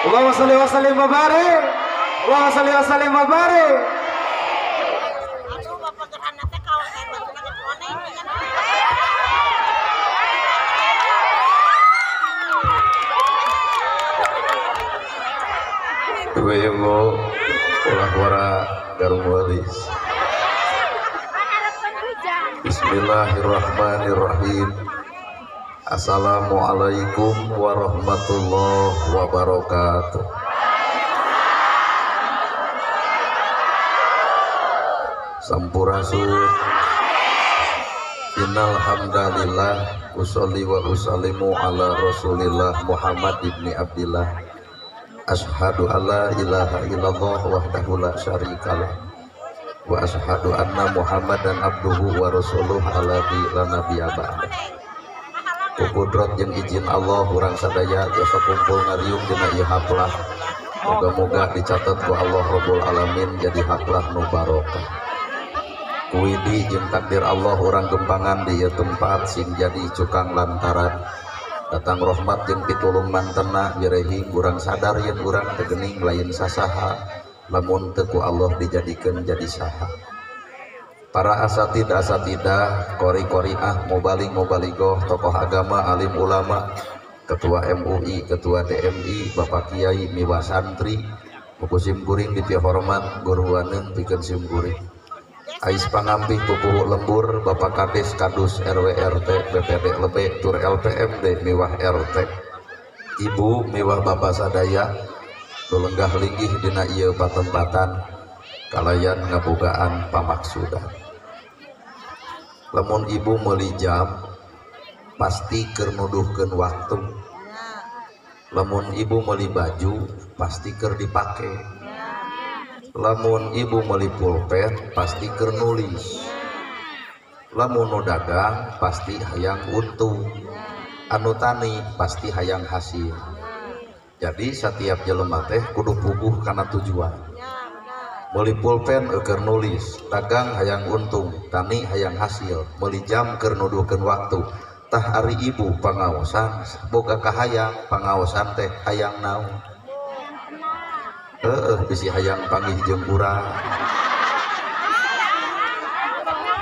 Allahumma sholli wa sallim wa barik. Allahumma sholli wa sallim wa barik. Ibu-ibu ulah wara garung walis. Bismillahirrahmanirrahim. Assalamualaikum warahmatullahi wabarakatuh. Sampurasun. Innal hamdalillah usolli wa usallimu ala Rasulillah Muhammad ibni Abdillah. Ashhadu alla ilaha illallah wahdahu la syarikalah wa ashhadu anna Muhammadan abduhu wa rasuluh alladzi la nabiyya ba'da. Kudrot jeung izin Allah urang sadaya tiasa kumpul ngariung dina ieu haplah. Moga-moga dicatat ku Allah Rabbul Alamin jadi haplah nu barokah. Kuidi jeung takdir Allah urang gempangan di ieu tempat sing jadi cukang lantaran datang rahmat jeung pitulung mantena wirehi urang sadar yen urang teu geuning lain sasaha lamun teu ku Allah dijadikeun jadi saha. Para asatid asatidah, kori-koriah, mubalig mubaligoh, tokoh agama, alim ulama, ketua MUI, ketua DMI, bapak kiai, miwa santri, buku simkuring dipihormat, guru waneun pikeun simkuring. Ais pangampih pupuhu lembur, bapak kades, kadus, RW, RT, BPD, LB, tur LPMD, miwah RT. Ibu miwah bapak sadaya, lenggah linggih dina ieu patempatan, kalayan ngabogaan pamaksudan. Lamun ibu meuli jam pasti keur nuduhkeun waktu. Lamun ibu meuli baju pasti keur dipake. Lamun ibu meuli pulpen pasti keur nulis. Lamun nu dagang pasti hayang untung. Anu tani pasti hayang hasil. Jadi setiap jelema teh kudu puguh kana tujuan. Meuli pulpen keur nulis, dagang hayang untung, tani hayang hasil, meuli jam keur nuduhkeun waktu. Tah ari ibu pangaosan boga kahayang, pangaosan teh hayang naon? Heueuh bisi hayang panggih jeung urang.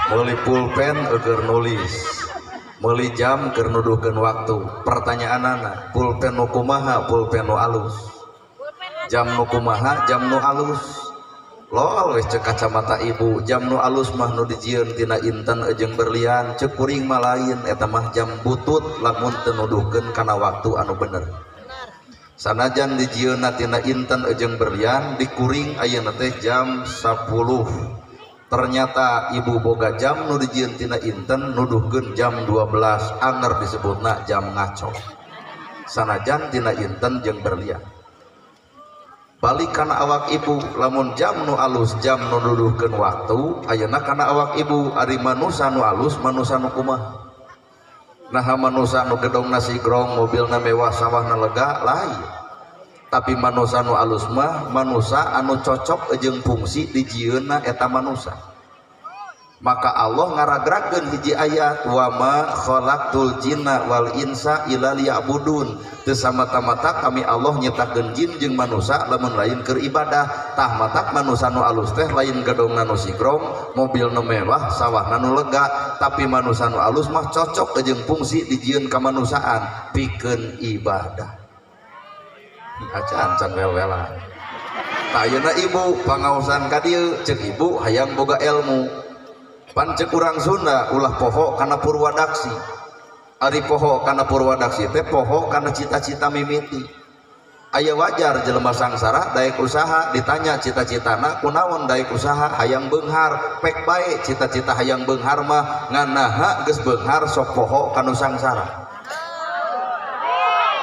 Meuli pulpen keur nulis, meuli jam keur nuduhkeun waktu. Pertanyaanana, pulpen nu kumaha, pulpen nu alus? Jam nu kumaha, jam nu alus? Lol weh cek kacamata ibu, jam nu alus mah nu dijieun tina inten jeung berlian, cek kuring mah lain eta mah jam butut lamun teu nuduhkeun kana waktu anu bener. Sanajan dijieunna tina inten jeung berlian, dikuring ayeuna teh jam 10. Ternyata ibu boga jam nu dijieun tina inten nuduhkeun jam 12, anger disebutna jam ngaco. Sanajan tina inten jeung berlian. Balik kana awak ibu, lamun jam nu alus jam nu nuduhkeun waktu, ayeuna kana awak ibu ari manusa nu alus manusa nu kumaha? Naha manusa nu gedongna sigrong, mobilna mewah, sawahna lega, lain. Tapi manusa nu alus mah manusa anu cocok jeung fungsi dijieunna eta manusa. Maka Allah ngaragrakeun hiji ayat, wa ma khalaqtul jinna wal insa illa liya'budun. Teu samata-mata kami Allah nyiptakeun jin jeung manusa lamun lain keur ibadah. Tah matak manusa nu alus teh lain gedongna nu sigrong, mobil nu mewah, sawahna nu lega, tapi manusa nu alus mah cocok jeung fungsi dijieun kamanusaan pikeun ibadah. Acan can wel-welan. Tah ayeuna ibu pangaosan ka dieu, ceuk ibu hayang boga ilmu. Pan cek urang Sunda ulah poho kana purwadaksi. Ari poho kana purwadaksi teh poho kana cita-cita mimiti. Aya wajar jelema sangsara daek usaha ditanya cita-citana kunaon daek usaha hayang beunghar, pek bae cita-cita hayang beunghar mah ngan naha geus beunghar sok poho kanu sangsara.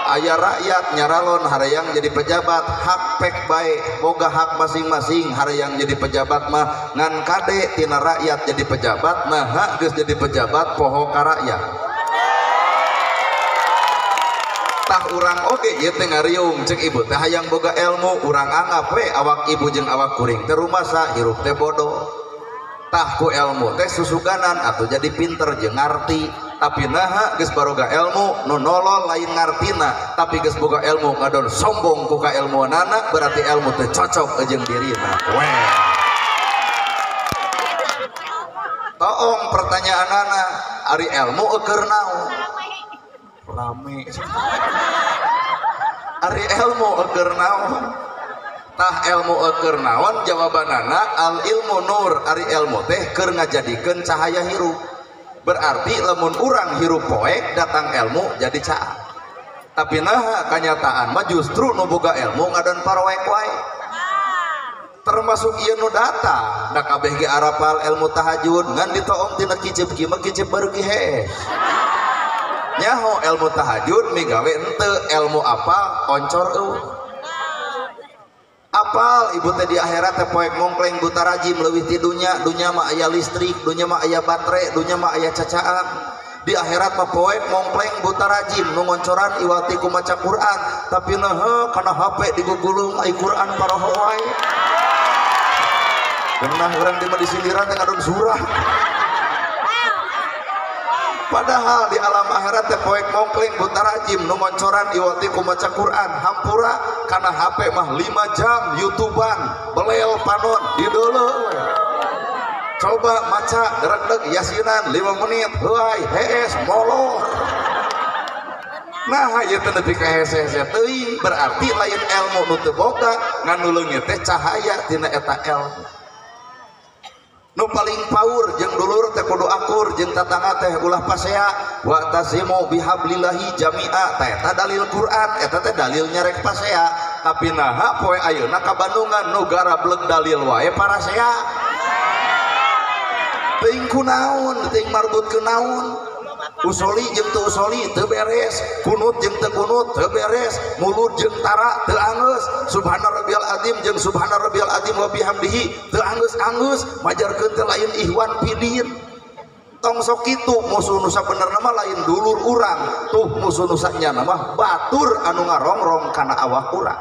Aya rakyat nyaralon harayang jadi pejabat, hak pek bae boga hak masing-masing harayang jadi pejabat mah ngan kade tina rakyat jadi pejabat nah hak geus jadi pejabat poho ka rakyat. Tah urang oge ieu teh ngariung cek ibu teh hayang boga ilmu, urang anggap we awak ibu jeung awak kuring teh rumasa hirup teh bodoh. Tah ku ilmu teh susuganan atuh jadi pinter jeung ngarti. Tapi naha geus baroga ilmu nu nolol lain ngartina, tapi geus boga ilmu ngadon sombong ku kailmuanana, berarti ilmu teu cocok jeung dirina. Weh. Toong pertanyaanana, ari ilmu eueur naon? Rame. Ari ilmu eueur naon? Tah ilmu eueur naon jawabanana al ilmu nur, ari ilmu teh keur ngajadikeun cahaya hirup. Berarti lamun urang hirup poek datang ilmu jadi caah. Tapi naha kanyataan mah justru nu boga ilmu ngadon paroek wae. Termasuk ieu nu datang da kabeh ge arapal ilmu tahajud ngan ditoong tina kicep kieu mah kicep baru ki hees. Nyaho ilmu tahajud migawe henteu, ilmu apa oncor eueuh. Apal ibu teh di akhirat teh poek mongkleng buta rajim leuwih ti dunya, dunya mah aya listrik, dunya mah aya baterai, dunya mah aya cacaan. Di akhirat mah poek mongkleng buta rajim nu ngoncoran iwati ku maca Quran, tapi naha kana HP digugulung ai Quran paroho wae. Genah urang di mah disindiran teh ngadon surah. Padahal di alam akhirat teh poek mongkleng buta rajim nu ngoncoran iwati ku maca Quran, hampura kana HP mah 5 jam YouTubean, belel panon di deuleu we. Coba maca deregdeg yasinan 5 menit, heuay hees molor. Nah ieu teh nepi ka hese-hese teuing, berarti lain ilmu nu teu boga, ngan nu leungit teh cahaya tina eta ilmu. Nu paling paur jeung dulur teh kudu akur jeung tatangga teh ulah pasea, wa tasimu bihablillahi jami'a, teh eta dalil Quran, eta teh dalil nyarek pasea. Tapi naha poe ayeuna ka Bandungan nu garableg dalil wae parasea. Teuing kunaon, teuing marbut kunaon. Usoli jeung teu usoli teu beres, kunut jeung teu kunut teu beres, mulud jeung tara teu anggeus, subhana rabbiyal azim jeung subhana rabbiyal azim wa bihamdihi teu anggeus-anggeus, majarkeun teh lain ihwan pidin. Tong sok kitu musuh nu sabenerna mah lain dulur urang, tuh musuh nu sanyana mah batur anu ngarongrong kana awak urang.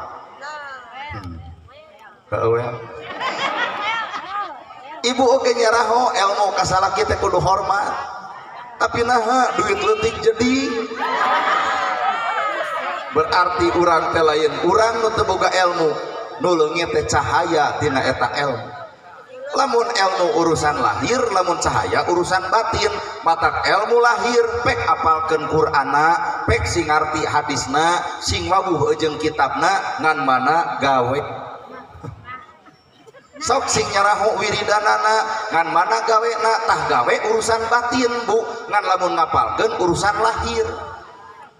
Heueuh. Ibu oge nyaraho ilmu ka salaki teh kudu hormat. Tapi naha duit leutik jadi berarti urang teh lain urang nu teu boga ilmu, nu leungit teh cahaya tina eta ilmu. Lamun ilmu urusan lahir, lamun cahaya urusan batin. Matak ilmu lahir pek apalkeun Qur'ana, pek sing ngarti hadisna, sing wawuh jeung kitabna, ngan mana gawe. Sok sing nyaraho wiridanana, ngan mana gawena, tah gawe urusan batin bu, ngan lamun ngapalkeun urusan lahir.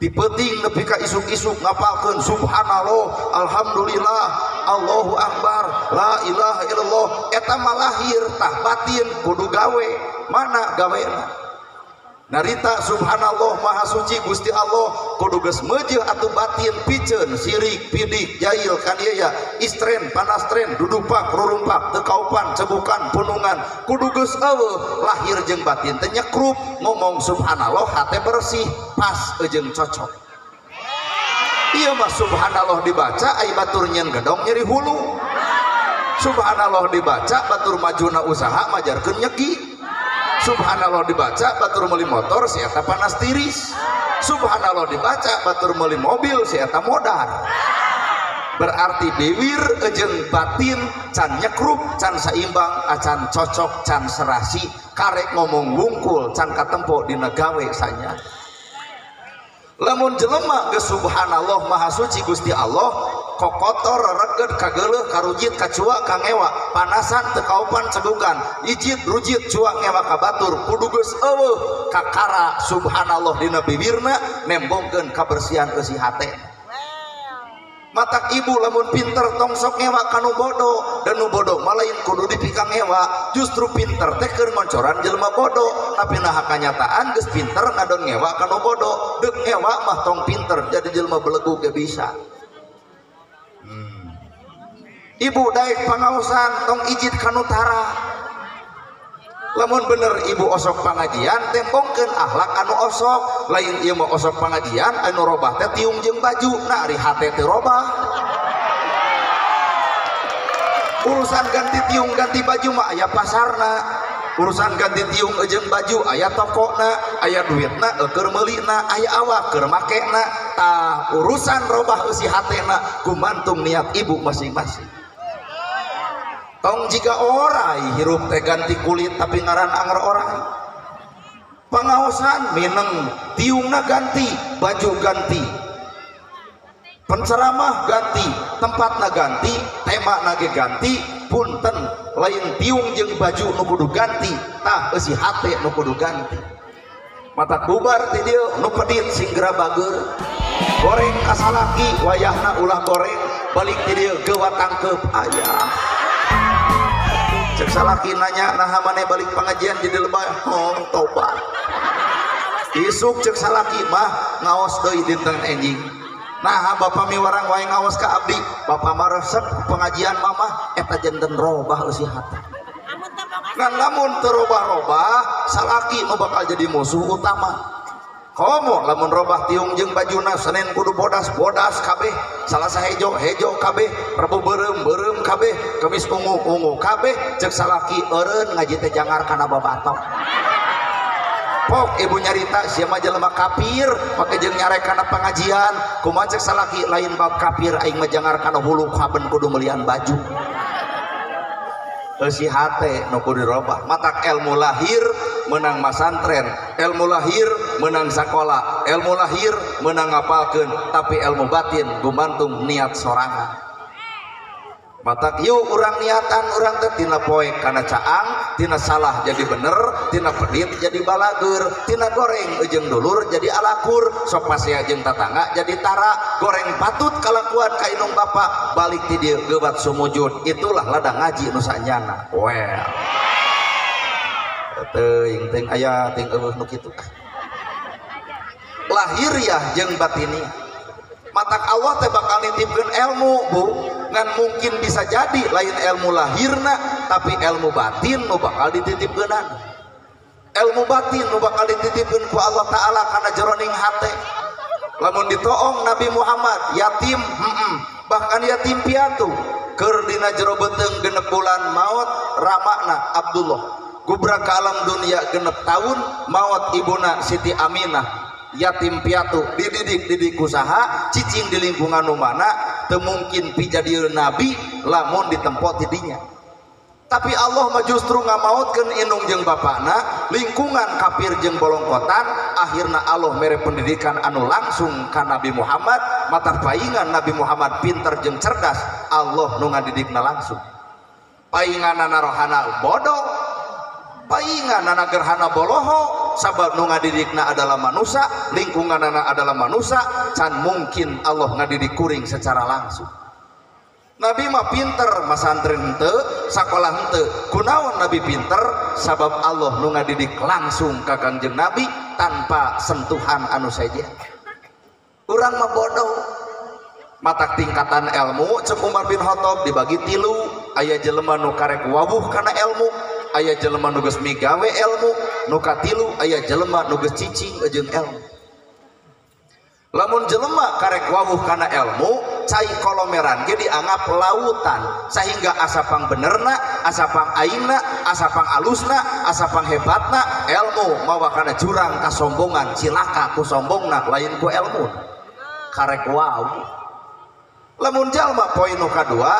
Di peuting nepi ka isuk-isuk ngapalkeun subhanallah, alhamdulillah, Allahu akbar, la ilaha illallah, eta mah lahir, tah batin kudu gawe. Mana gawena? Narita subhanallah maha suci Gusti Allah kudu geus meujeuh atuh batin piceun sirik pidik jail kaniaya istren panastren dudupak rurumpak teu kaupan cegukan punungan kudu geus eueuh lahir jeung batin teh nyekrup ngomong subhanallah hate bersih pas jeung cocok. Ieu mah subhanallah dibaca ai batur nyeun gedong nyeri hulu, subhanallah dibaca batur majuna usaha majarkeun nyegi, subhanallah dibaca batur meuli motor si eta panas tiris, subhanallah dibaca batur meuli mobil si eta modar. Berarti bibir jeung batin can nyekrup, can saimbang, acan cocok, can serasi, karek ngomong wungkul can katempo dina gawe sanya. Lamun jelema geus subhanallah maha suci Gusti Allah, kokotor reget kageuleuh karujit kacua kangewa panasan teu kaupan cegukan ijit rujit cua ngewa ka batur kudu geus eueuh kakara subhanallah dina bibirna nembongkeun kabersihan eusi hate. Matak ibu lamun pinter tong sok ngewa ka nu bodoh, dan nu bodoh mah lain kudu dipika ngewa, justru pinter teh keur ngoncoran jelema bodoh. Tapi naha kanyataan geus pinter ngadon ngewa ka nu bodoh, deuk ngewa mah tong pinter jadi jelema belegu ge bisa. Ibu daek pangaosan tong ijid ka nu tara. Lamun bener ibu osok pangajian tembongkeun akhlak anu osok, lain ieu mah osok pangajian anu robah teh tiung jeung baju, nah ari hate teu robah. Urusan ganti tiung ganti baju mah aya pasarna. Urusan ganti tiung jeung baju aya tokona, aya duitna keur meulina, aya awak keur makena. Tah urusan robah eusi hatena gumantung niat ibu masing-masing. Tong jika orai hirup teh ganti kulit tapi ngaran anger orai. Pangaosan mineng, tiungna ganti, baju ganti, penceramah ganti, tempatna ganti, tema ge ganti, punten lain tiung jeung baju nu kudu ganti, tah eusi hate nu kudu ganti. Mata bubar ti dieu nu pedit sing geura bageur, goreng ka salaki wayahna ulah goreng, balik ti dieu geuwat tangkeup ayah. Cek salaki nanya naha maneh balik pengajian jadi lebay, oh tobat. Isuk cek salaki mah ngaos deui dinten enjing. Nah bapak miwarang wae ngaos ka abdi, bapak mah resep pengajian mamah eta janten robah eusi hate. Ngan lamun teu robah-robah salaki nu bakal jadi musuh utama. Komo lamun robah tiung jeung bajuna Senin kudu bodas bodas kabeh, Salasa hejo hejo kabeh, Rebo beureum beureum kabeh, Kemis ungu ungu kabeh, cek salaki eureun ngaji teh jangar kana babatok. Pok ibu nyarita sia mah jelema kafir make jeung nyarek kana pengajian, kumaha cek salaki lain bab kafir aing mah jangar kana hulu kaben kudu melian baju. Eusi hate nu kudu dirobah. Matak ilmu lahir menang masantren, ilmu lahir menang sakola, ilmu lahir menang ngapalkeun, tapi ilmu batin gumantung niat sorangan. Matak yuk urang niatan urang teh tina poe kana caang, tina salah jadi bener, tina pedit jadi balagur, tina goreng jeung dulur jadi alakur, sok pasea jeung tatangga jadi tara, goreng patut kalakuan ka indung bapa, balik ti dieu geubat sumujud. Itulah ladang ngaji nu sanyana. Well. Teuing teuing aya teuing eueuh nu kitu. Lahiriah jeung batiniah. Matak Allah teh bakal nitipkeun ilmu, Bu. Ngan mungkin bisa jadi lain ilmu lahirna tapi ilmu batin nu bakal dititipkeunan. Ilmu batin nu bakal dititipkeun ku Allah Ta'ala kana jeroning hate. Lamun ditoong Nabi Muhammad yatim, bahkan yatim piatu, keur dina jero beuteung 6 bulan maot ramakna Abdullah. Gubrak ka alam dunia 6 tahun maot ibuna Siti Aminah. Yatim piatu dididik didik usaha cicing di lingkungan nu mana teu mungkin pijadieun nabi lamun ditempo ti dinya. Tapi Allah mah justru ngamaotkeun indung jeung bapana, lingkungan kafir jeung bolongkotan, akhirna Allah mere pendidikan anu langsung ka Nabi Muhammad, mata paingan Nabi Muhammad pinter jeung cerdas, Allah nu ngadidikna langsung. Painganana rohana bodoh, painganana gerhana boloho, sabab nu ngadidikna adalah manusia, lingkunganana adalah manusia, can mungkin Allah ngadidik kuring secara langsung. Nabi mah pinter, masantren henteu, sakolah henteu. Kunaon Nabi pinter? Sabab Allah nu ngadidik langsung ka Kangjeng Nabi tanpa sentuhan anu sejen. Urang mah bodoh. Matak tingkatan ilmu cek Umar bin Khattab dibagi 3, aya jelema nu karek wawuh kana ilmu, aya jelema nu geus migawe ilmu, nu katilu aya jelema nu geus cicing jeung ilmu. Lamun jelema karek wawuh kana ilmu, cai kolomeran ge dianggap lautan, sehingga asapang benerna, asapang aingna, asapang alusna, asapang hebatna ilmu mawa kana jurang kasombongan, cilaka ku sombongna lain ku ilmu. Karek wawuh. Lamun jalma poin nu kadua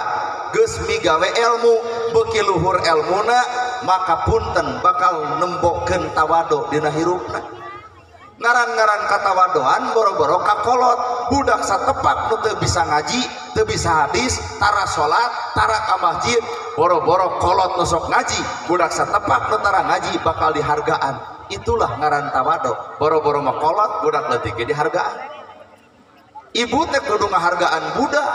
geus migawe ilmu, beuki luhur elmuna maka punten bakal nembokeun tawadu dina hirupna. Ngaran-ngaran katawadoan boro-boro kakolot, budak satepak nu teu bisa ngaji, teu bisa hadis, tara salat, tara ka masjid, boro-boro kolot nu sok ngaji, budak satepak nu tara ngaji bakal dihargaan. Itulah ngaran tawadu, boro-boro mah kolot, budak leutik ge dihargaan. Ibu teh kudu ngahargaan budak.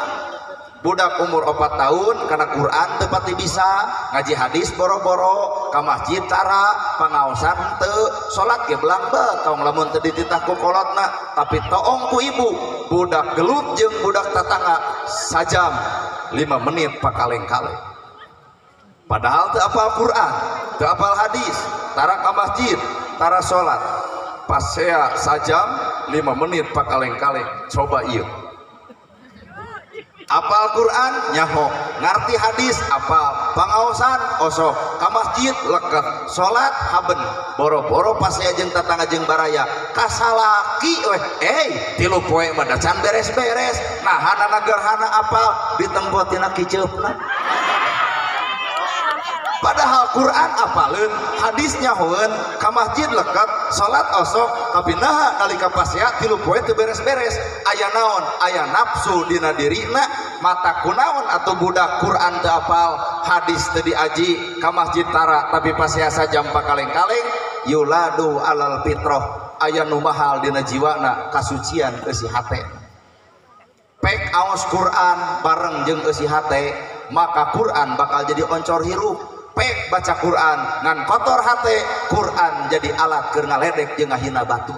Budak umur 4 tahun karena Quran teu pati bisa, ngaji hadis boro-boro, ka masjid tara, pangaosan teu, salat ge belang betong lamun teu dititah ku kolotna, tapi toong ku ibu, budak gelut jeung budak tatangga sajam 5 menit pakaleng-kaleng. Padahal teu apal Quran, teu apal hadis, tara ka masjid, tara salat. Pasea sajam 5 menit pakaleng-kaleng, coba ieu. Apal Quran nyaho, ngarti hadis apal, pangaosan osok, ka masjid leket, salat haben, boro-boro pasea jeung tatangga jeung baraya, kasalaki weh, tilu poe mah da can beres-beres, nahanana gerhana apal ditempo tina kiceupna. Padahal Quran apaleun, hadisnya hoeun, ka masjid leket, salat osok, tapi naha nalika pasea tilu poe teu beres-beres. Aya naon? Aya nafsu dina dirina, mata kunaon atuh budak Quran teu apal, hadis teu diaji, ka masjid tara tapi pasea sajam pakaleng-kaleng, yuladu alal fitrah, aya nu mahal dina jiwana kasucian eusi hate. Pek aos Quran bareng jeung eusi hate, maka Quran bakal jadi oncor hirup. Pek baca Quran ngan kotor hate, Quran jadi alat keur ngaledek jeung ngahina batu.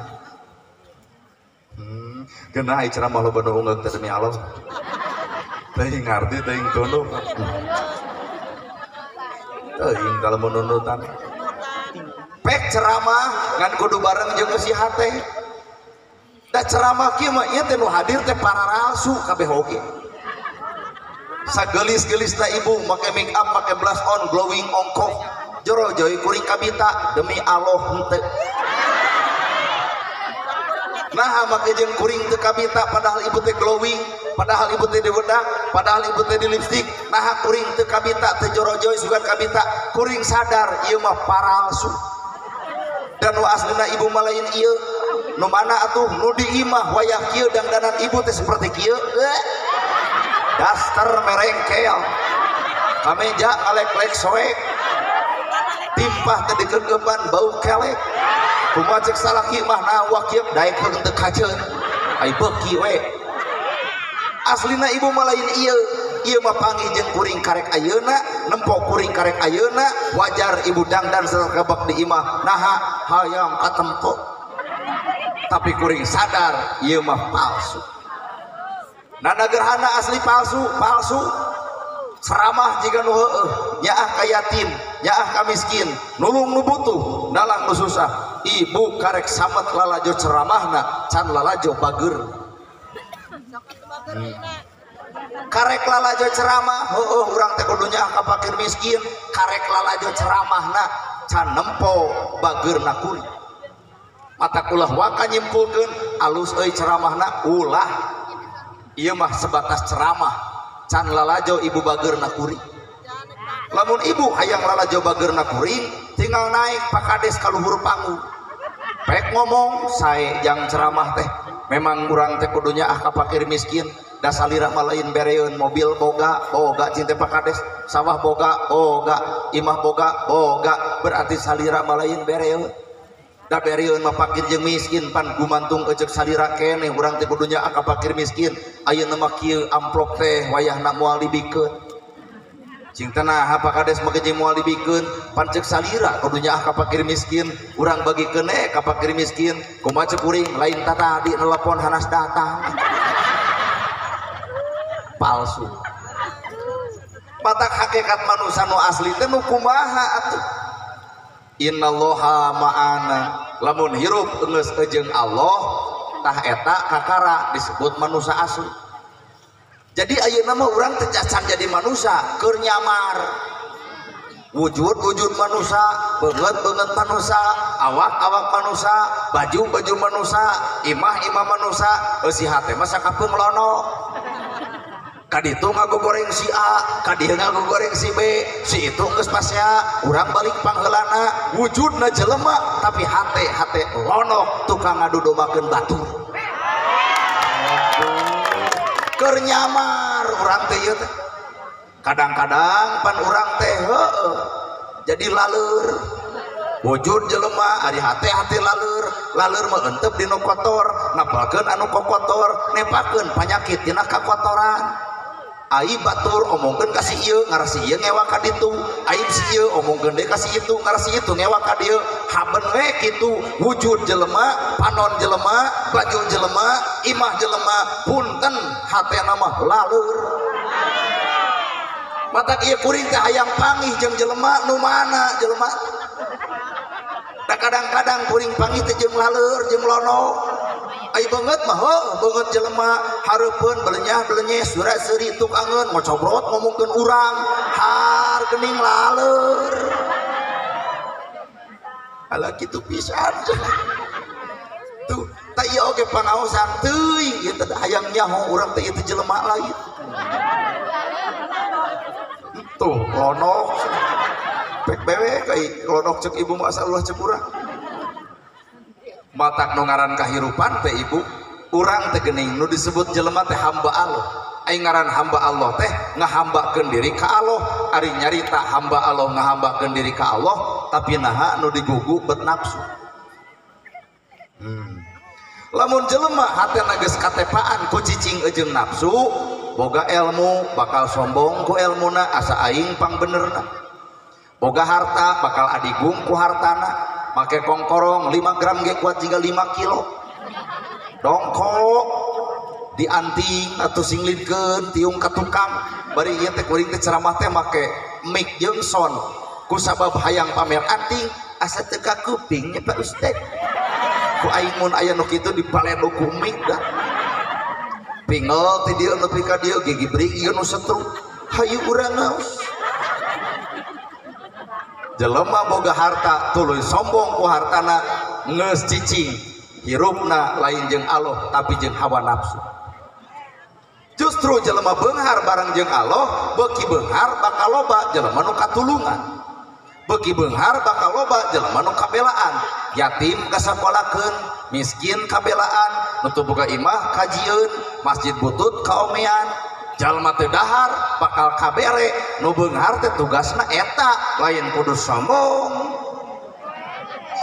Geunah ai ceramah loba nu ungeuk teh demi Allah. Teuing ngarti teuing tunduk. Teuing kalau menundutan. Pek ceramah ngan kudu bareng jeung eusi hate. Da ceramah kieu mah ieu teh nu hadir teh pararalsu kabeh oge. Sagelis-gelisna ibu make make up, make blush on, glowing ongkoh, jero joy kuring kabita demi Allah henteu. Nah make jeung kuring teu kabita padahal ibu teh glowing, padahal ibu teh diwedak, padahal ibu teh di lipstick. Nah kuring teu kabita teu jero joy sugan kabita, kuring sadar ieu mah paralsu. Dan nu aslina ibu mah lain ieu. Nu mana atuh nu di imah wayah kieu dangdanan ibu teh seperti kieu. Daster merengkel, kameja ngalek-lek soek, timpah teh dikegeban bau kelek, kumaha cek salaki mah nawa kieu daek heuh teu kajeun, ai beuki we. Aslina ibu mah lain ieu, ieu mah panggih jeung kuring karek ayeuna, nempo kuring karek ayeuna, wajar ibu dangdan sakebek di imah, naha hayang katempo. Tapi kuring sadar ieu mah palsu. Nana gerhana asli palsu, palsu. Ceramah jika nu heueuh, nyaah ka yatim, nyaah ka miskin, nulung nu butuh, dalang nu susah. Ibu karek samet lalajo ceramahna, can lalajo bager. Karek lalajo ceramah, heueuh urang teh kudu nyaah ka fakir miskin, karek lalajo ceramahna, can nempo bageurna kuring. Mata ulah waka nyimpulkeun alus euy ceramahna ulah. Ieu mah sebatas ceramah, can lalajo ibu bageurna kuring. Lamun ibu hayang lalajo bageurna kuring, tinggal naik pakades ka luhur panggung. Pek ngomong sae jang ceramah teh, memang urang teh kudu nyaah ka fakir miskin, da salira mah lain bereun mobil boga, boga cinta pakades, sawah boga, boga, imah boga, boga, berarti salira mah lain bereun. Da bereun mah fakir jeung miskin pan gumantung eceuk salira keneh urang teh kudu nyaah ka fakir miskin. Ayeuna mah kieu amplop teh wayahna moal dibikeun. Cing teh naha pakades mah jeung moal dibikeun pan ceuk salira kudu nyaah ka fakir miskin, urang bagikeun ka fakir miskin. Kumaha ceuk kuring lain tatadi nelepon hanas datang. Palsu. Matak hakikat manusia nu asli teh nu kumaha atuh? Innallaha ma'ana. Lamun hirup geus jeung Allah tah eta kakara disebut manusia asli. Jadi ayeuna mah urang teh cacan jadi manusia keur nyamar. Wujud-wujud manusia, beungeut-beungeut manusia, awak-awak manusia, baju-baju manusia, imah-imah manusia, eusi hate mah sakapeung lono. Kaditu ngagogoreng si A, kadieu ngagogoreng si B, si itu geus pasea, urang balik pangheulana, wujudna jelema tapi hate-hate lonok tukang ngadudomakeun batur. Keur nyamar urang teh ieu teh. Kadang-kadang pan urang teh heueuh jadi laleur. Wujud jelema ari hate-hate laleur, laleur mah entep dina kotor, napalkeun anu kokotor, nepakeun panyakit dina kakotoran. Aib batur omongkeun ka si ieu ngarasi ieu ngewa ka ditu, aib si ieu omongkeun deui ka si itu ngarasi itu ngewa ka dieu, haben we kitu wujud jelema, panon jelema, baju jelema, imah jelema, punten hatena mah laleur. Matak ieu kuring teh hayang panggih jeung jelema nu mana jelema. Da kadang-kadang kuring panggih teh jeung laleur jeung lono. Ai beungeut mah heuh beungeut jelema hareupeun belenyah belenyeh surat seuri tukangeun ngocobrot ngomongkeun urang. dahar geuning laleur. Ala kitu pisan. Tuh, tah ieu oge pangaosan teuing ieu teh hayang nyaho urang teh ieu teh jelema lain. Tuh, lonok. Pek bewe kai lonok cek ibu mah asa ulah cek urang. Matak nu ngaran kahirupan teh ibu, urang teh geuning nu disebut jelema teh hamba Allah. Ai ngaran hamba Allah teh ngahambakeun diri ka Allah. Ari nyarita hamba Allah ngahambakeun diri ka Allah, tapi naha nu digugu bet nafsu. Lamun jelema hatena geus katepaan ku cicing jeung nafsu, boga ilmu bakal sombong ku elmuna asa aing pangbenerna. Boga harta bakal adigung ku hartana, make kongkorong 5 gram ge kuat jiga 5 kilo. Dongkok dianting atau singlidkeun tiung ka tukang, bari ieu teh kuring teh ceramah teh make mic jeung sound. Ku sabab hayang pamer anting asa teu ka kuping nya Pak Ustad. Ku aing mun aya nu kitu dipaledog ku mic dah. Pingel ti dieu nepi ka dieu gigi beri ieu nu setru. Hayu urang ngaos. Jelema boga harta tuluy sombong ku hartana geus cicing hirupna lain jeung Allah tapi jeung hawa nafsu. Justru jelema beunghar bareng jeung Allah, beuki beunghar bakal loba jelema nu katulungan, beuki beunghar bakal loba jelema nu kabelaan, yatim kasakolakeun, miskin kabelaan, nu teu boga imah kajieun, masjid butut kaomean. Jalma teu dahar bakal kabere, nu beunghar teh tugasna eta lain kudu sombong.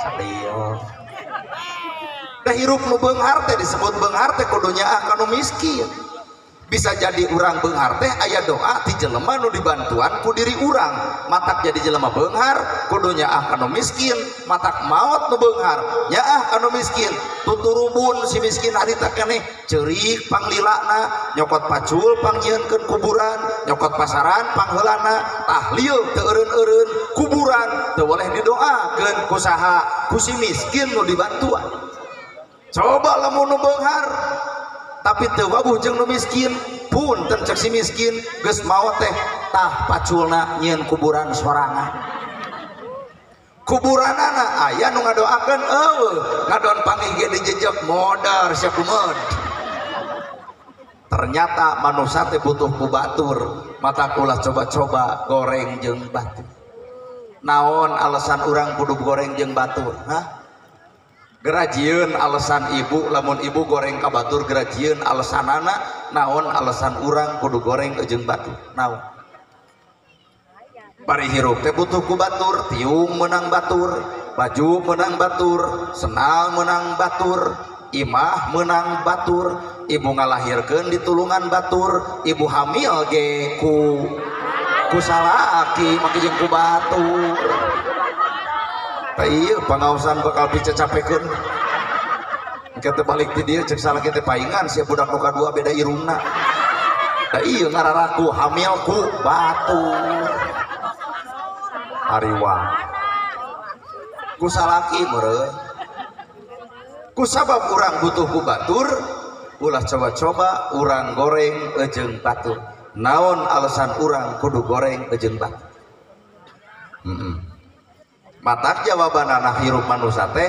Sadio. Da hirup nu beunghar teh disebut beunghar teh kudu nyaah ka nu miskin. Bisa jadi urang beunghar teh aya doa ti jelema nu dibantuan ku diri urang. Matak jadi jelema beunghar kudu nyaah ka nu miskin, matak maot nu beunghar nyaah ka nu miskin. Tuturubun si miskin harita keneh ceurik panglilana, nyokot pacul pangnyieunkeun kuburan, nyokot pasaran pangheulana, tahlil teu eureun-eureun kuburan teu boleh didoakeun ku saha, ku si miskin nu dibantuan. Coba lamun nu beunghar tapi teu wabuh jeung nu miskin, punten cek si miskin geus maot teh tah paculna nyieun kuburan sorangan. Kuburanana aya nu ngadoakeun eueuh, ngadon pangih ge dijejek modar sia kumeud. Ternyata manusia teh butuh ku batur, mata ulah coba-coba goreng jeung batur. Naon alasan urang kudu goreng jeung batur? Hah? Gerajieun alasan ibu, lamun ibu goreng ka batur gerajieun alasanana, naon alasan urang kudu goreng jeung batur? Naon? Bari hirup teh butuh ku batur, tiung menang batur, baju menang batur, senal menang batur, imah menang batur, ibu ngalahirkeun ditulungan batur, ibu hamil ge ku salaki make jeung ku batur. Iya pangaosan bakal picacapekeun. Engke teh balik ti dieu cek salaki teh paingan sia budak nu kadua beda irungna. Da ieu ngararaku hamil ku batur. Hariwang. Ku salaki meureun. Ku sabab urang butuh ku batur, ulah coba-coba urang goreng jeung batur. Naon alasan urang kudu goreng jeung batur? Matak jawabanana hirup manusia teh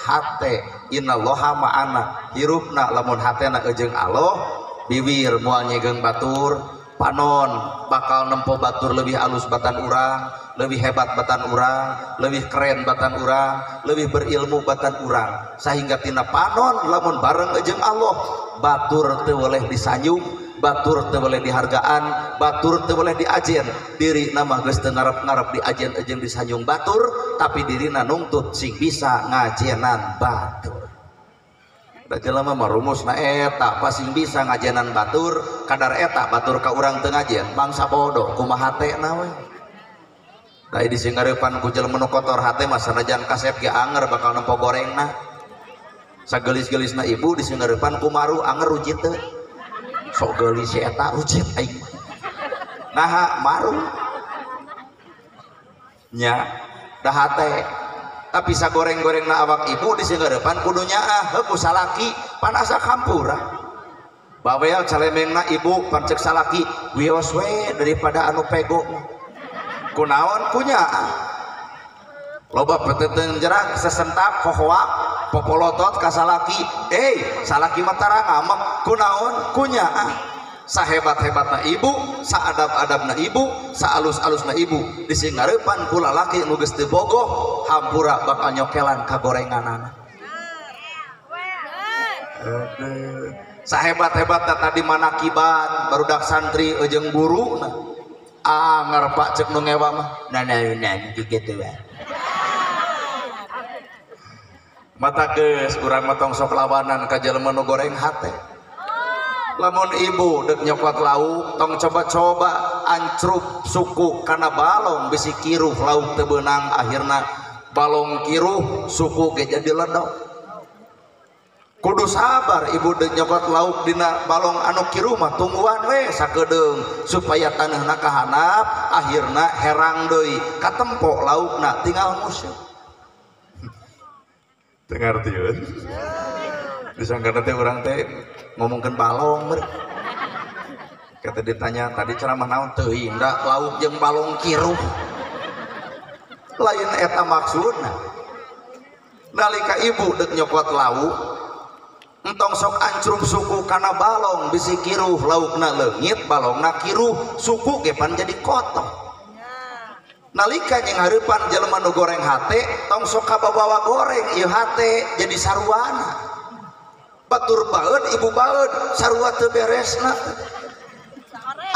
hate innallaha ma'ana, hirupna lamun hatena jeung Allah, biwir moal nyegeung batur, panon bakal nempo batur lebih alus batan urang, lebih hebat batan urang, lebih keren batan urang, lebih berilmu batan urang, sehingga tina panon lamun bareng jeung Allah batur teu boleh disanjung, batur teu boleh dihargaan, batur teu boleh diajen. Diri nama geus teu ngarep-ngarep diajen jeung disanjung batur, tapi dirina nungtut sing bisa ngajenan batur. Da jelema mah rumusna eta, pasing bisa ngajenan batur, kadar eta batur ka urang teu ngajen, bangsa bodoh kumaha hatena we. Da di singgareupan ku jelema nu kotor hate mah sanajan kasep ge anger bakal nempo gorengna. Sagelis-gelisna ibu di singgareupan ku maru anger rujit teu. Sok geulis si eta rujit aing. Naha maru nya da hate. Tapi sagoreng-gorengna awak ibu di singgareupan kudu nyaah heuh ku salaki pan asa kampura. Bawel calemengna ibu pan cek salaki wios we daripada anu pego mah. Kunaon kunyaah. Loba peteteng jerak sesentak hohoak popolotot ka salaki. Salaki mah tara ngamek kunaon kunyaah. Sahebat-hebatna ibu, saadab-adabna ibu, saalus-alusna ibu disingareupan ku lalaki nu geus teu bogoh hampura bakal nyokelan kagorenganana. Sahebat-hebatna tadi manakiban barudak santri jeung guru anger pak cek nu ngewa mah nanaeunan kitu wae. Mata geus urang mah tong sok lawanan ka jelema nu goreng hate. Lamun ibu dek nyokot lauk tong coba-coba ancrup suku kana balong bisi kiruh lauk teu beunang akhirna balong kiruh suku ge jadi ledok. Kudu sabar ibu dek nyokot lauk dina balong anu kiruh mah tungguan we sakedeung supaya taneuhna kahanap akhirna herang deui katempo laukna tinggal musuh. Teu ngartieun. Disangkana teh urang teh ngomongkeun balong ber. Kata ditanya tadi ceramah naon teuing da lauk jeung balong kiruh. Lain eta maksudna. Nalika ibu dek nyokot lauk entong sok ancrum suku kana balong bisi kiruh laukna leungit balongna kiruh suku ge pan jadi kotor. Nalika jeung hareupan jelema nu goreng hate tong sok kabawa goreng ieu hate jadi saruana. Batur baeud ibu baeud sarua teu beresna.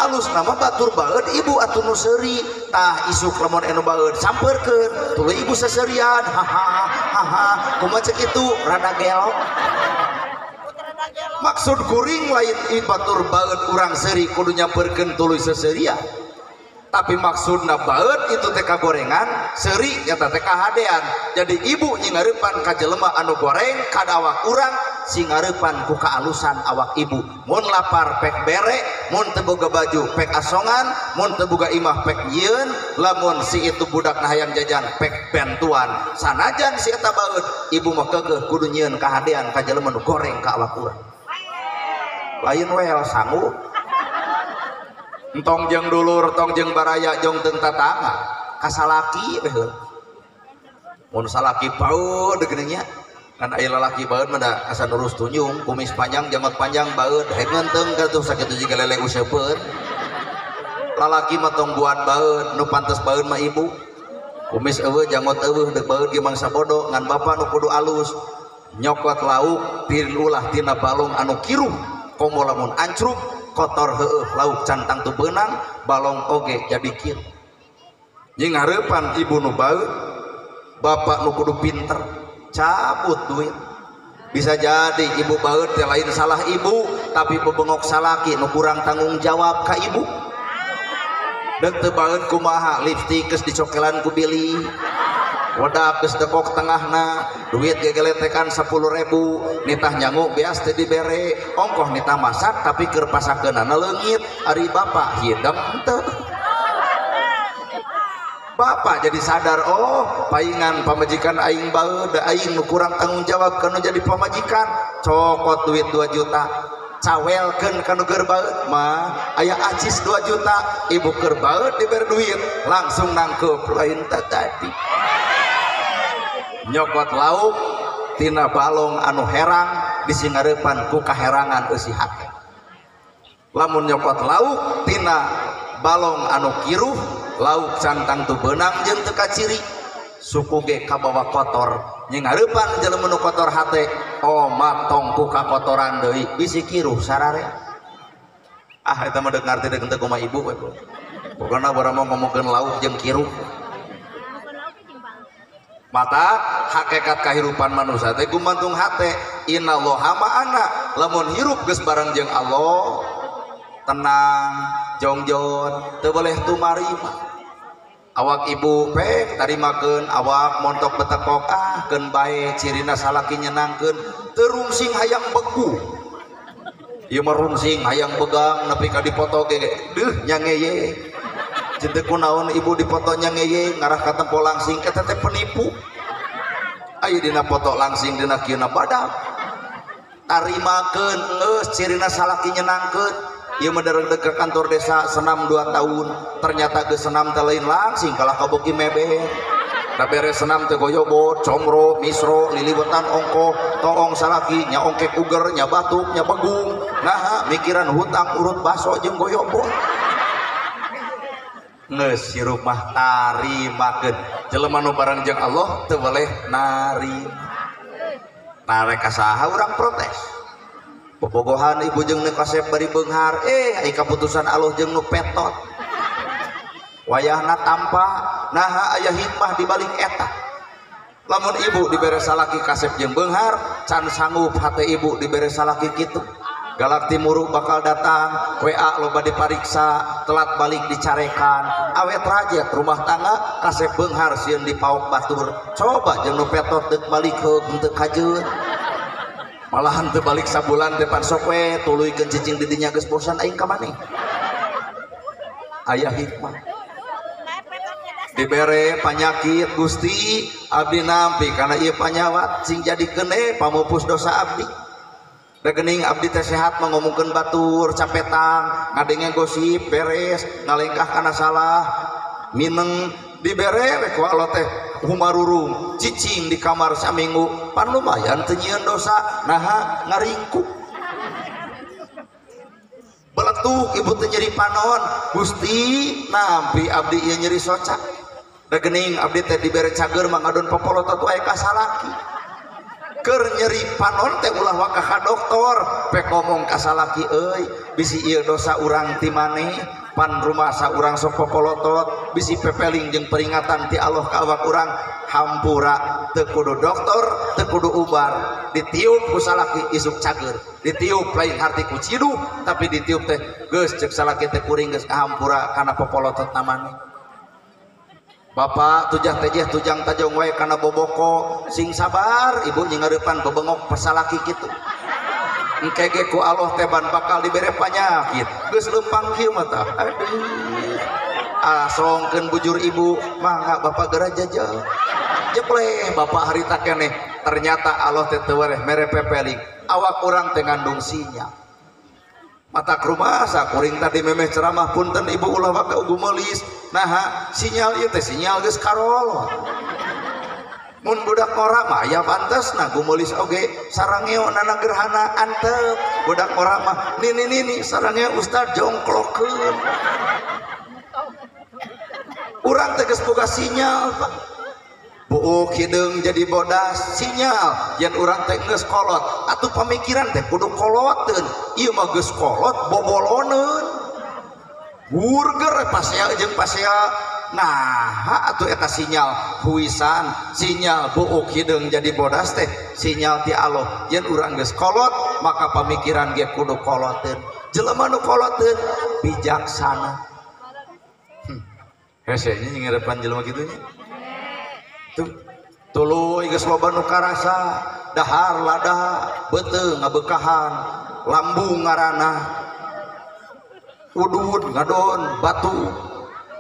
Alus nama batur baeud ibu atuh nu seuri tah isuk lamun anu baeud sampeurkeun tuluy ibu seserian haha haha kumaha cek itu rada gelok. Maksud kuring lain batur baeud urang seuri kudu nyamperkeun tuluy seserian. Tapi maksudna baeud itu teh kagorengan, seuri nyata teh kahadean. Jadi ibu nyingareupan ka jelema anu goreng ka awak urang singareupan ku kaalusan awak ibu. Mun lapar pek bere, mun teu boga baju pek asongan, mun teu boga imah pek nyieun, lamun si itu budak hayang jajan pek bantuan. Sanajan si eta baeud, ibu mah keukeuh kudu nyieun kahadean ka jelema nu goreng ka awak urang. Lain wel sanggup. Entong jeung dulur, tong jeung baraya, jong teu tatangga. Ka salaki we heula. Mun salaki baeud geuning nya. Kan aya lalaki baeud mah da asa nurus tunjung, kumis panjang, janggot panjang baeud, rek ngeunteng ka tuh sakitu jiga lele useupeun. Lalaki mah tong buat baeud, nu pantes baeud mah ibu. Kumis eueuh, janggot eueuh, deuk baeud ge mangsa bodo, ngan bapa nu kudu alus. Nyokot lauk tilulah tina balong anu kiruh, komo lamun ancrub kotor heueuh lauk cantang tu beunang balong oge jadi kieu. Jeung hareupan ibu nu baeud, bapak nu kudu pinter cabut duit. Bisa jadi ibu baeud teh lain salah ibu, tapi bebengok salaki nu kurang tanggung jawab ka ibu. Deuk teu baeud kumaha lipstik geus dicokelan ku bilih. Wedak geus dekok tengahna, duit gegeletekan 10.000, nitah nyangu beas teu dibere, ongkoh nitah masak tapi keur pasakeunana leungit, ari bapak hidem teu. Bapak jadi sadar, oh paingan pamajikan aing baeud, da aing nu kurang tanggung jawab kanu jadi pamajikan, cokot duit 2 juta, cawelkeun kanu keur baeud mah, aya acis 2 juta, ibu keur baeud dibere duit, langsung nangkeup lain tadi. Nyokot lauk tina balong anu herang disingareupan ku kaherangan eusi hate. Lamun nyokot lauk tina balong anu kiruh lauk cantang tu beunang jeung teu kaciri suku ge kabawa kotor. Nyingareupan jelema nu kotor hate omat tong ku kakotoran deui bisi kiruh sararea. Ah eta mah deuk ngarti deuk teu kumaha ibu we. Pokona urang mah ngomongkeun lauk jeung kiruh. Mata hakikat kehidupan manusia teh gumantung hate. Innallaha ma'ana, lamun hirup geus bareng jeung Allah tenang jongjon teu boleh tumarima. Awak ibu pek tarimakeun awak montok betekok ah keun bae cirina salaki nyenangkeun teu rungsing hayang begu. Ieu mah rungsing hayang begang nepi ka dipoto ge deuh nyangeye. Cinta kunaon ibu dipoto nyangeye ngarah ka tempo langsing eta teh penipu. Aya dina foto langsing dina kieuna badak. Tarimakeun geus cirina salaki nyenangkeun. Ieu mah dareg ke kantor desa senam 2 tahun, ternyata geus senam teh lain langsing kalah kaboki mebet. Da beres senam teh goyobot, comro, misro, liliwetan ongkoh, toong salaki, nya ongkek uger, nya batuk, nya begung. Naha mikiran hutang urut baso jeung goyobot. Geus hirup mah tarimakeun. Jelema nu bareng jeung Allah teu weleh narima. Nah rek ka saha urang protes. Bobogohan ibu jeung nu kasep bari beunghar, ai kaputusan Allah jeung nu petot. Wayahna tampa, naha aya hikmah di balik eta. Lamun ibu dibere salaki kasep jeung beunghar, can sanggup hate ibu dibere salaki kitu. Galak timuru bakal datang, WA loba dipariksa, telat balik dicarekan, awet rajet rumah tangga kasep beunghar sieun dipaok batur. Coba jeung nu petot deuk balik heug henteu kajeun. Malahan teu balik sabulan teh pan sok we tuluykeun cicing di dinya geus bosan aing ka maneh. Aya hikmah. Dibere panyakit Gusti abdi nampi kana ieu panyawat sing jadikeun pamupus dosa abdi. Regening abdi teh sehat mangomongkeun batur capetang ngadenge gosip beres ngalengkah kana salah mineng dibere we ku Allah teh humarurung cicing di kamar saminggu pan lumayan teu nyieun dosa naha ngaringkuk beletuk ibu teh nyeri panon Gusti nampi abdi ieu nyeri soca regening abdi teh dibere cager mangadon popolotot wae ka salaki. Keur nyeri panon teh ulah waka ka doktor pek ngomong ka salaki euy bisi ieu dosa urang ti maneh pan rumasa urang sok popolotot bisi pepeling jeung peringatan ti Allah ka awak urang hampura teu kudu doktor teu kudu ubar ditiup ku salaki isuk cager ditiup lain harti ku ciduh tapi ditiup teh geus ceuk salaki teh kuring geus hampura kana popolotot na maneh. Bapak tujah tejeh tujang tajong wae kana boboko sing sabar ibu nyingareupan bebengok pasalaki kitu engke ge ku Allah teh ban bakal dibere panyakit geus leumpang kieu mah tah aduh asongkeun bujur ibu mangga bapak geura jajal jepleh bapak harita keneh ternyata Allah teh teu wereh mere pepeling awak urang teh ngandung sinyal mata rumah kuring tadi memeh ceramah punten ibu ulah waka gumelis naha sinyal ieu teh sinyal geus karolot mun budak ngora mah aya pantesna gumelis oge sarangeo nana gerhana antep budak ngora mah nini nini sarangeo ustad jongklokeun urang teh geus boga sinyal Pak. Buuk hideung jadi bodas sinyal yen urang teh geus kolot atuh pamikiran teh kudu koloteun ieu mah geus kolot boboloneun burger pasea jeung pasea nah atuh eta sinyal huisan sinyal buuk hideung jadi bodas teh sinyal ti Allah yen urang geus kolot maka pamikiran ge kudu koloteun jelema nu koloteun bijaksana. Hese nya ngarepan jelema kitu nya tuh tuluy geus loba nu karasa dahar lada beuteung ngabekahan lambung ngaranah udud ngadon batu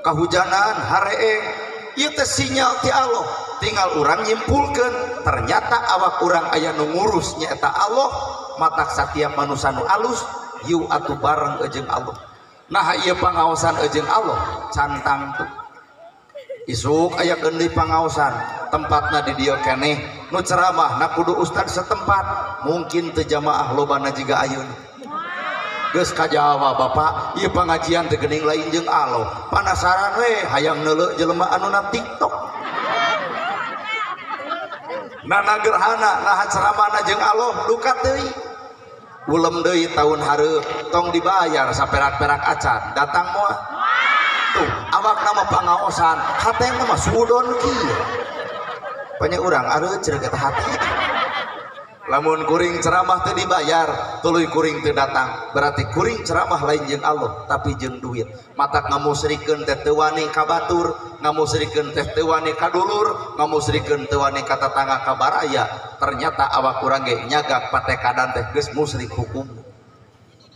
kahujanan hareeng ieu teh sinyal ti Allah tinggal urang nyimpulkeun ternyata awak urang aya nu ngurus nyaeta Allah matak satiap manusa nu alus yeuh atuh bareng jeung Allah. Nah ieu pangaosan jeung Allah cantang tuh isuk aya keun pangaosan tempatna di dieu keneh nu ceramah na kudu ustad setempat mungkin teu jamaah lobana jiga ayeuna geus kajawa bapak ieu pangajian teh geuning lain jeung Allah panasaran we hayang neuleuh jelema anu na TikTok nana gerhana naha ceramahna jeung Allah duka teuing ulem deui taun hareup tong dibayar saperak-perak acan datang moal tuh awak nama pangaosan hate mah sudon kieu banyak urang areuh cerek eta hati lamun kuring ceramah teu dibayar tuluy kuring teu datang berarti kuring ceramah lain jeung Allah tapi jeung duit matak ngamusrikeun teh teu wani ka batur ngamusrikeun teh teu wani ka dulur ngamusrikeun teu wani ka tatangga ka baraya ternyata awak urang ge nyagak patekadan teh geus musyrik hukum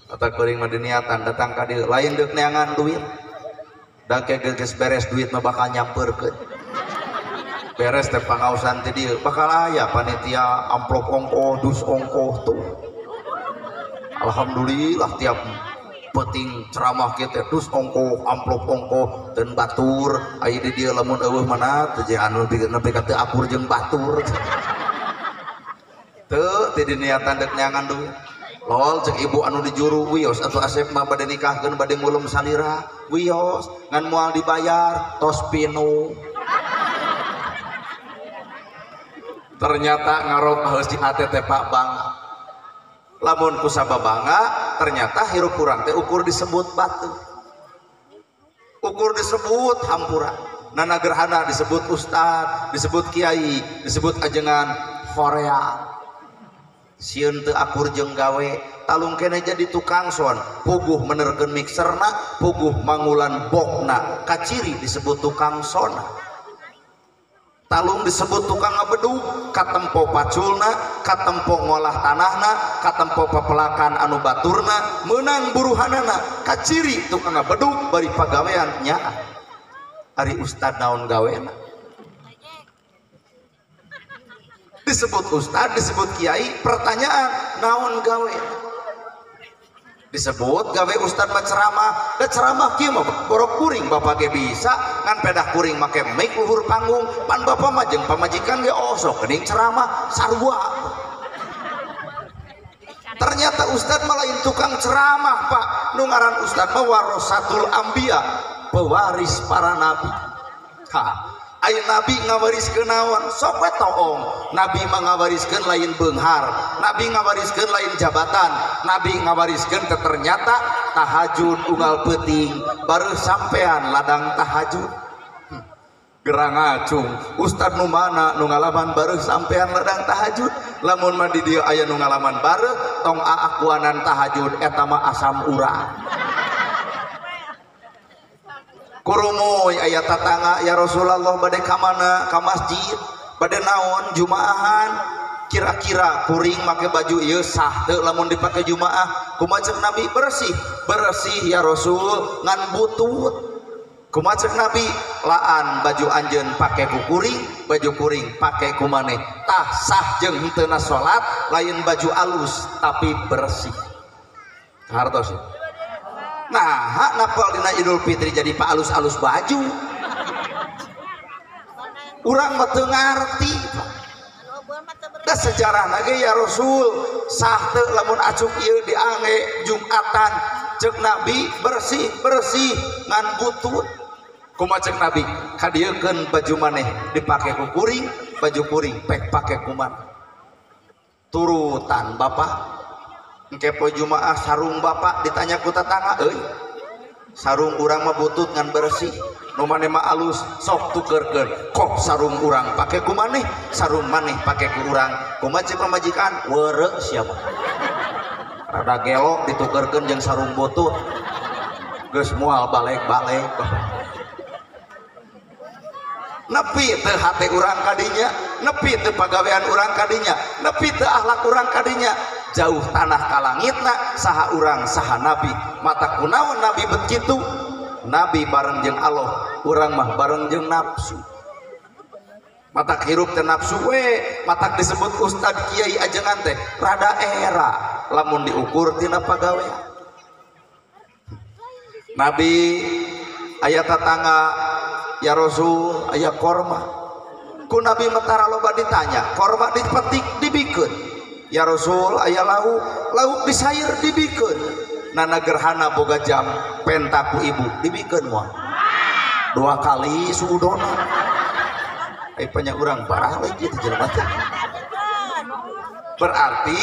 kata kuring mah diniatan datang ka dieu lain deuk neangan duit da ke geus beres duit mah bakal nyampeurkeun beres teh pangaosan teh dieu bakal aya panitia amplop ongkoh dus ongkoh tuh alhamdulillah tiap Penting ceramah kieu teh dus ongkoh amplop ongkoh dan batur aya di dieu lamun eueuh mana teh anu nepi ka teu akur jeung batur. Teu teu diniatan dek neangan duit. Lol cek ibu anu di juru wios atuh Asep mah bade nikahkeun bade ngulem salira wios ngan moal dibayar tos pinu. Ternyata ngarob heus di hate teh Pak bangga. Lamun kusaba bangga ternyata hirup urang teh ukur disebut batu. Ukur disebut hampura. Nana gerhana disebut ustad, disebut kiai, disebut ajengan Korea. Sieun teu akur jeung gawe, talung kene jadi tukang son, puguh menerkeun mixerna, puguh mangulan bokna, kaciri disebut tukang sona. Talung disebut tukang ngabedug, katempo paculna, katempo ngolah tanahna, katempo pepelakan anu baturna, meunang buruhanana, kaciri tukang ngabedug bari pagawean nyaah. Ari ustad naon gawena? Disebut ustad, disebut kiai, pertanyaan naon gawe? Disebut gawe ustad mah ceramah, da ceramah kieu mah borok kuring bapak ge bisa, ngan pedah kuring make mic luhur panggung, pan bapak mah jeung pamajikan ge osok geuning ceramah sarua. Ternyata ustad mah lain tukang ceramah Pak, nu ngaran ustad mah warasatul anbiya, pewaris para nabi. Ha. Aya nabi ngawariskeun naon? Sok we toong. Nabi mah ngawariskeun lain beunghar, nabi ngawariskeun lain jabatan, nabi ngawariskeun teh ternyata tahajud unggal peuting, baru sampean ladang tahajud. Gerang acung, ustad nu mana nu ngalaman bareuh sampean ladang tahajud? Lamun mah di dieu aya nu ngalaman bareuh, tong aakuanan tahajud eta mah asam urat. Kurumuy aya tatangga ya Rasulullah bade ka mana? Ka masjid, bade naon? Jumaahan. Kira-kira kuring make baju ieu sah teu lamun dipake jumaah? Kumaha cek Nabi? Bersih. Bersih ya Rasul ngan butut. Kumaha cek Nabi? Laan baju anjeun pake ku kuring, baju kuring pake ku maneh. Tah sah jeung henteu salat lain baju alus tapi bersih. Hartos. Nah, hak napal dina Idul Fitri jadi pak alus-alus baju. Urang mah teu ngarti. Da sejarah lagi ya Rasul sah teu lamun acuk ieu diange Jumatan cek Nabi bersih bersih ngan butut. Kumaha cek Nabi? Kadieukeun baju maneh dipake ku kuring, baju kuring pek pake ku maneh. Turutan bapak. Engke poe Jumaah sarung bapak ditanya ku tetangga euy sarung urang mah butut ngan bersih nu maneh mah alus sok tukerkeun kok sarung urang pake ku maneh sarung maneh pake ku urang kumaha cek pamajikan weureu sia mah rada gelok ditukerkeun jeung sarung butut geus moal balik-balik. Nepi teu hate urang kadinya, nepi teu pagawean urang kadinya, nepi teu akhlak urang kadinya, jauh tanah ka langitna saha urang saha nabi. Mata kunaon nabi bet kitu? Nabi bareng jeung Allah, urang mah bareng jeung nafsu. Mata hirup teh nafsu we, mata disebut ustad kiai ajengan teh rada era lamun diukur tina pagawean. Nabi aya tatangga ya Rasul aya korma ku Nabi metara loba ditanya korma dipetik dibikeun ya Rasul aya lauk lauk disair dibikeun nana gerhana boga jam penta ku ibu dibikeun moal dua kali suudona ai panya urang parah we kitu jelema teh. Berarti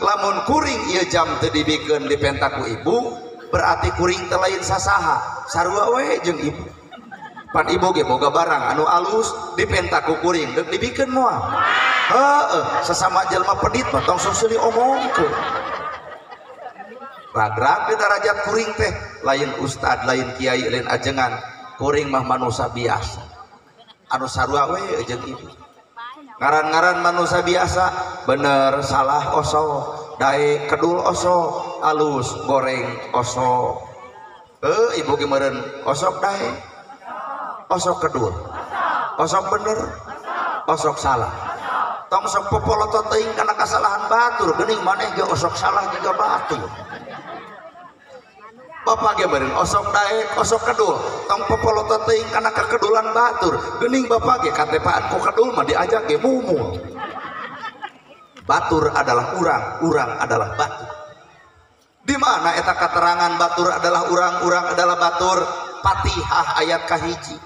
lamun kuring ieu jam teu dibikeun dipenta ku ibu berarti kuring teh lain sasaha sarua we jeung ibu. Pan ibu ge boga barang anu alus dipenta ku kuring deuk dibikeun moal. Heeh, sesama jelema pedit mah tong sok seuli omongkeun. Ragrag di darajat kuring teh lain ustad, lain kiai, lain ajengan. Kuring mah manusia biasa. Anu sarua we jeung ibu. Ngaran-ngaran manusia biasa, bener salah oso, dae kedul oso, alus goreng oso. Ibu ge meureun osok dae. Osok kedul, osok bener, osok salah. Tong sok popolotot teuing kana kasalahan batur, geuning maneh ge osok salah juga batur. Bapak ge beureun osok daek osok kedul tong popolotot teuing kana kekedulan batur geuning bapak ge katepaan ku kedul mah diajak ge mumul. Batur adalah urang, urang adalah batur. Di mana eta keterangan batur adalah urang, urang adalah batur? Fatihah ayat kahiji.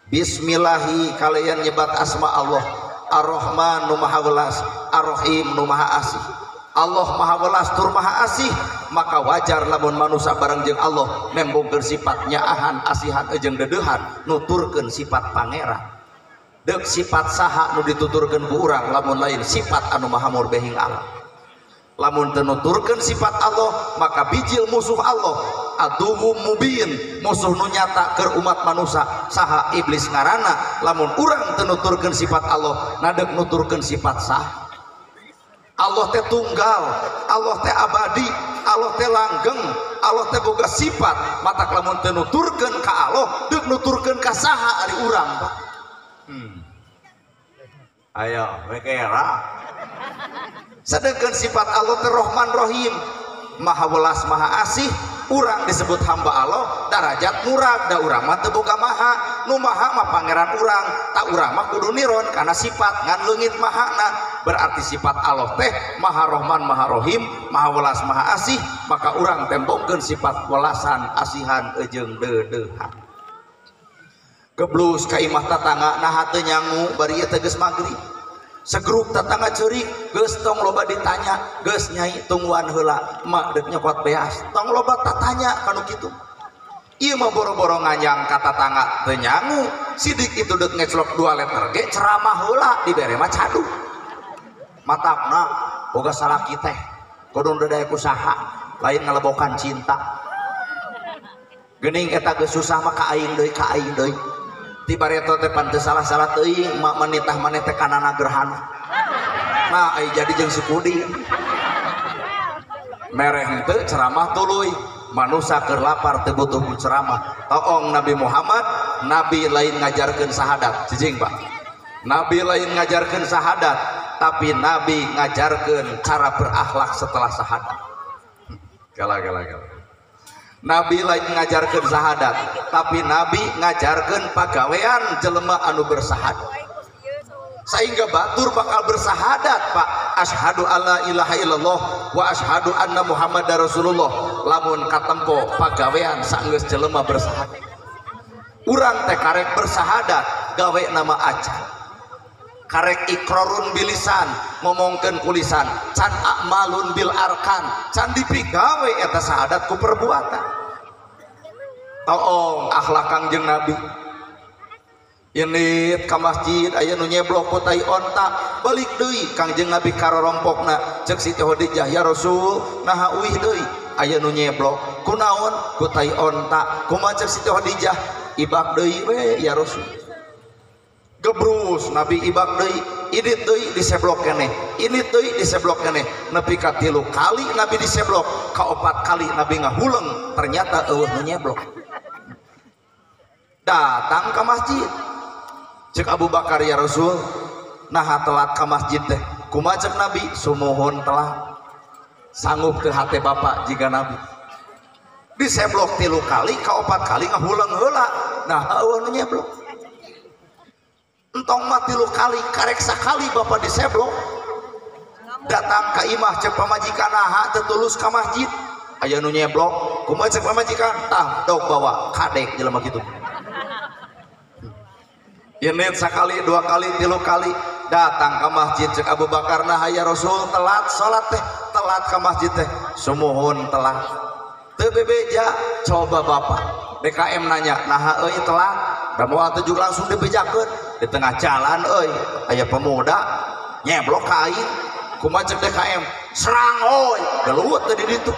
Bismillahi kalian nyebat asma Allah Ar-Rahman nu maha welas, Ar-Rahim nu maha asih. Allah maha welas tur maha asih, maka wajar lamun manusia bareng jeung Allah nembongkeun sifat nyaahan, asihan jeung deudeuhan, nuturkeun sifat pangeran. Deuk sifat saha nu dituturkeun ku urang lamun lain sifat anu maha murbehing Allah. Lamun teu nuturkeun sifat Allah, maka bijil musuh Allah, aduwwum mubin, musuh nu nyata keur umat manusia saha iblis ngaranna. Lamun urang teu nuturkeun sifat Allah, nadeuk nuturkeun sifat saha? Allah teh tunggal, Allah teh abadi, Allah teh langgeng, Allah teh boga sifat. Matak lamun teu nuturkeun ka Allah, deuk nuturkeun ka saha ari urang, Pak? Ayo, mikira. Sedangkan sifat Allah teh Rahman Rahim, Maha welas Maha asih. Urang disebut hamba Allah, darajat murag, da urang mah teu boga maha, nu maha mah pangeran urang, tak urang mah kudu niron karena sifat ngan leungit mahana. Berarti sifat Allah teh Maha Rahman Maha Rahim, Maha welas Maha asih, maka urang tembongkeun sifat welasan, asihan jeung deudeuhan. Geblus ka imah tatangga naha teu nyangu bari ieu teh geus magrib. Segruk tetangga ceurik geus tong loba ditanya, geus nyai tungguan heula emak deuk nyokot beas, tong loba tatanya kanu kitu. Ieu mah boro-boro nganyang ka tatangga teu nyangu, sidik itu deuk ngeclok 2 liter ge ceramah heula dibere mah cadu. Matakna boga salaki teh kudu deudaya ku saha, lain ngalebokan cinta. Geuning eta geus susah mah ka aing deui ka aing deui. Ti bareto teh pan teu salah-salah teuing mak menitah maneh teh kanana gerhana. Nah ai jadi jeung si Puding. Mereh henteu ceramah tuluy, manusa keur lapar teu butuh ku ceramah. Toong Nabi Muhammad, nabi lain ngajarkeun sahadat, cicing Pak. Nabi lain ngajarkeun sahadat, tapi nabi ngajarkeun cara berakhlak setelah sahadat. Gala gala gala. Nabi lain ngajarkeun sahadat, tapi nabi ngajarkeun pagawean jelema anu bersahadat. Sehingga batur bakal bersahadat, Pak. Asyhadu alla ilaha illallah wa asyhadu anna Muhammadar Rasulullah. Lamun katempo pagawean saenggeus jelema bersahadat. Urang teh karek bersahadat, gawe nama acan. Karek ikrarun bilisan, ngomongkeun kulisan, can a'malun bil arkan, can dipigawe eta sahadat ku perbuatan. Toong akhlak Kangjeng Nabi. Init ka masjid aya nu nyeblok ku tai onta, balik deui Kangjeng Nabi karorompokna. Ceuk Siti Khadijah, ya Rasul, naha uih deui aya nu nyeblok. Kunaon? Ku tai onta. Kumaha ceuk Siti Khadijah? Ibak deui we ya Rasul. Gebrus Nabi ibak deui, idit deui diseblok keneh, ini deui diseblok keneh, nepi ka 3 kali Nabi diseblok, ka 4 kali Nabi ngahuleng, ternyata eueuh nu nyeblok. Datang ke masjid. Cek Abu Bakar, ya Rasul, naha telat ka masjid teh? Kumaha cek Nabi? Sumuhun telat. Sanggup teu hate bapak jiga Nabi. Diseblok 3 kali, ka 4 kali ngahuleng heula, nah eueuh nu nyeblok. Entong mah 3 kali, karek sakali bapak diseblok. Datang ka imah cek pamajikan naha teu tulus ka masjid. Aya nu nyeblok, kumaha cek pamajikan? Tah dog bawa kadek jelema kitu. Ini sekali, 2 kali, 3 kali datang ke masjid cek Abu Bakar, nah ya Rasul telat salat teh, telat ke masjid teh, sumuhun telat. Teu bebeja, coba bapak DKM nanya, nah euy telat, da moal teu juga langsung dibejakeun. Di tengah jalan euy aya pemuda nyeblok ka aing, kumaha cek DKM? Serang euy, gelut teh di ditu.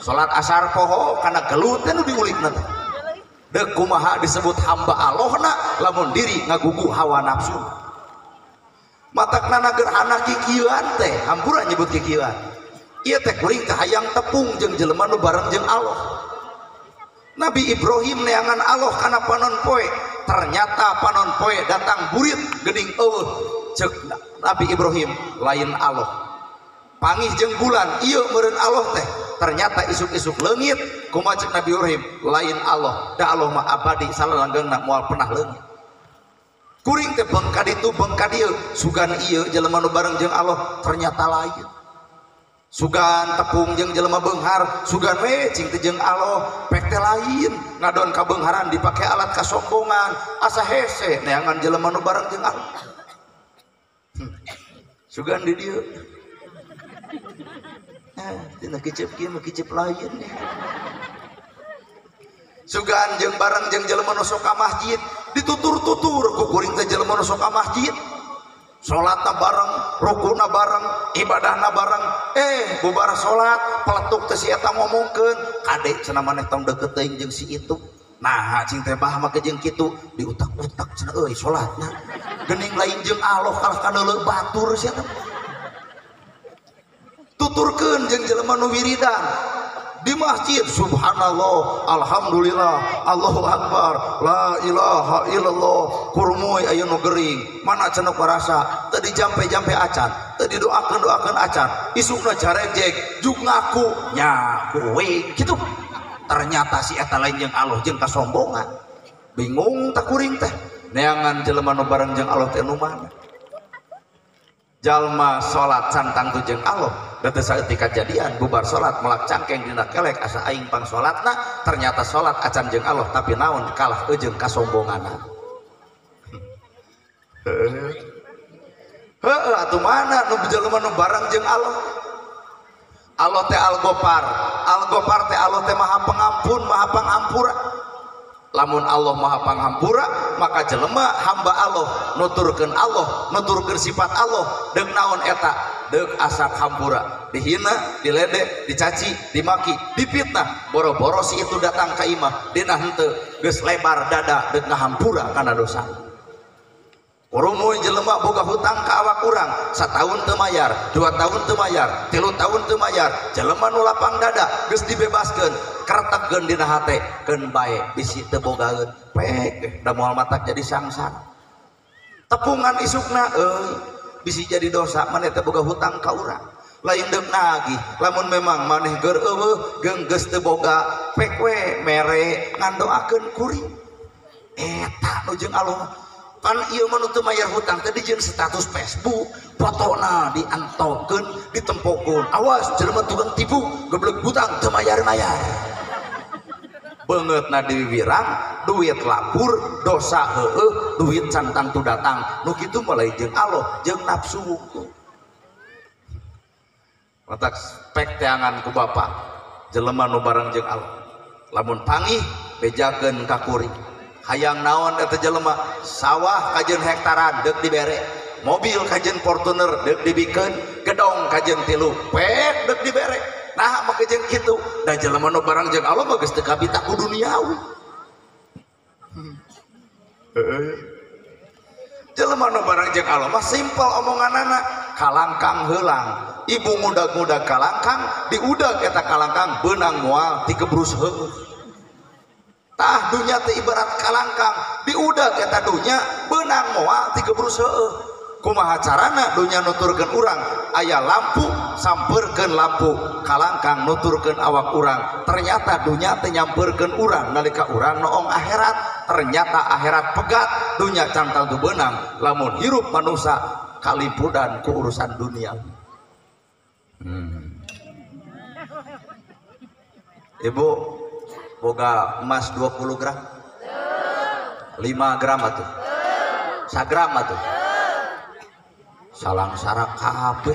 Salat asar poho kana gelut teh nu diulikna teh. Deuk kumaha disebut hamba Allahna lamun diri ngagugu hawa nafsu. Matakna gerhana kikieuan teh, hampura nyebut kikieuan. Ieu teh kuring teh hayang tepung jeung jelema nu bareng jeung Allah. Nabi Ibrahim neangan Allah kana panon poe, ternyata panon poe datang burit geuning eueuh. Ceuk Nabi Ibrahim lain Allah. Pangih jeung bulan ieu meureun Allah teh. Ternyata isuk-isuk leungit kumaha cek Nabi Ibrahim lain Allah da Allah mah abadi salanggengna moal pernah leungit. Kuring teh bengka ditu bengka dieu sugan ieu jelema nu bareng jeung Allah ternyata lain. Sugan tepung jeung jelema beunghar sugan we cing teh jeung Allah pek teh lain ngadon kabeungharan dipake alat kasombongan asa hese neangan jelema nu bareng jeung Allah. Sugan di dieu tina kicep kieu mah kicep lain. Sugan jeung bareng jeung jelema nu sok ka masjid ditutur-tutur ku kuring teh jelema nu sok ka masjid salatna bareng, rukuna bareng, ibadahna bareng, bubar salat peletuk teh si eta ngomongkeun kade cenah maneh tong deukeut teuing jeung si itu. Nah cing teh bah make jeung kitu diutak-utak cenah euy salatna geuning lain jeung Allah kalah ka deuleu batur si eta. Tuturkeun jeung jelema nu wiridan di masjid subhanallah alhamdulillah Allahu akbar la ilaha illallah kurumuy aya nu gering mana cenah karasa teu dijampe-jampe acan teu didoakeun-doakeun acan isukna jarejek juk ngaku nya kuring kitu. Ternyata si eta lain jeung Allah jeung kasombongan. Bingung tak kuring teh neangan jelema nu bareng jeung Allah teh nu mana. Jalma salat cantang tu jeung Allah da teu saeutik kajadian bubar salat melak cangkeng dina kelek asa aing pang salatna ternyata salat acan jeung Allah tapi naon kalah jeung kasombonganna. Heuh atuh mana nu jelema nu bareng jeung Allah. Allah teh Al-Ghaffar, Al-Ghaffar teh Allah teh Maha Pengampun, Maha Pangampura. Lamun Allah Maha Panghampura maka jelema hamba Allah nuturkeun Allah nuturkeun sifat Allah deuk naon eta deuk asak hampura dihina diledek dicaci dimaki dipitnah boro-boro si itu datang ka imah dina henteu geus lebar dada deuk ngahampura kana dosa. Kurumuy jelema boga hutang ka awak urang sataun teu mayar 2 tahun teu mayar 3 tahun teu mayar jelema nu lapang dada geus dibebaskeun kretegeun dina hate keun bae bisi teu bogaeun pek da moal matak jadi sangsara. Tepungan isukna euy bisi jadi dosa maneh teh boga hutang ka urang lain deuk nagih lamun memang maneh geur eueuh geung geus teu boga pek we mere ngandoakeun kuring eta nu jeung Allah. Pan ieu mah nu teu mayar hutang teh dijieun status Facebook fotona diantokeun ditempokeun awas jelema tukang tipu geblek hutang teu mayar-mayar beungeutna diwiwirang duit lapur dosa heueuh duit can tangtu datang nu kitu mah lain jeung Allah jeung nafsu wungkul. Matak pek teangan ku bapak jelema nu bareng jeung Allah lamun pangih bejakeun ka kuring hayang naon eta jelema sawah kajeun hektaran deuk dibere mobil kajeun Fortuner deuk dibikeun gedong kajeun 3 pek deuk dibere nah make jeung kitu da jelema nu barang jeung Allah mah geus teu kabita ku duniawi. Jelema nu barang jeung Allah mah simpel omonganana kalangkang heulang ibu ngudag-ngudag kalangkang diudag eta kalangkang beunang moal tikebrus heueuh. Tah dunya teh ibarat kalangkang diudag eta dunya beunang moal tikebrus heueuh. Kumaha carana dunya nuturkeun urang aya lampu sampeurkeun lampu kalangkang nuturkeun awak urang ternyata dunya teh nyampeurkeun urang nalika urang noong akhirat ternyata akhirat pegat dunya can tangtu beunang lamun hirup manusa kalimpudan ku urusan dunia. Ibu boga emas 20 gram 5 gram atuh sagram atuh salangsara kabeh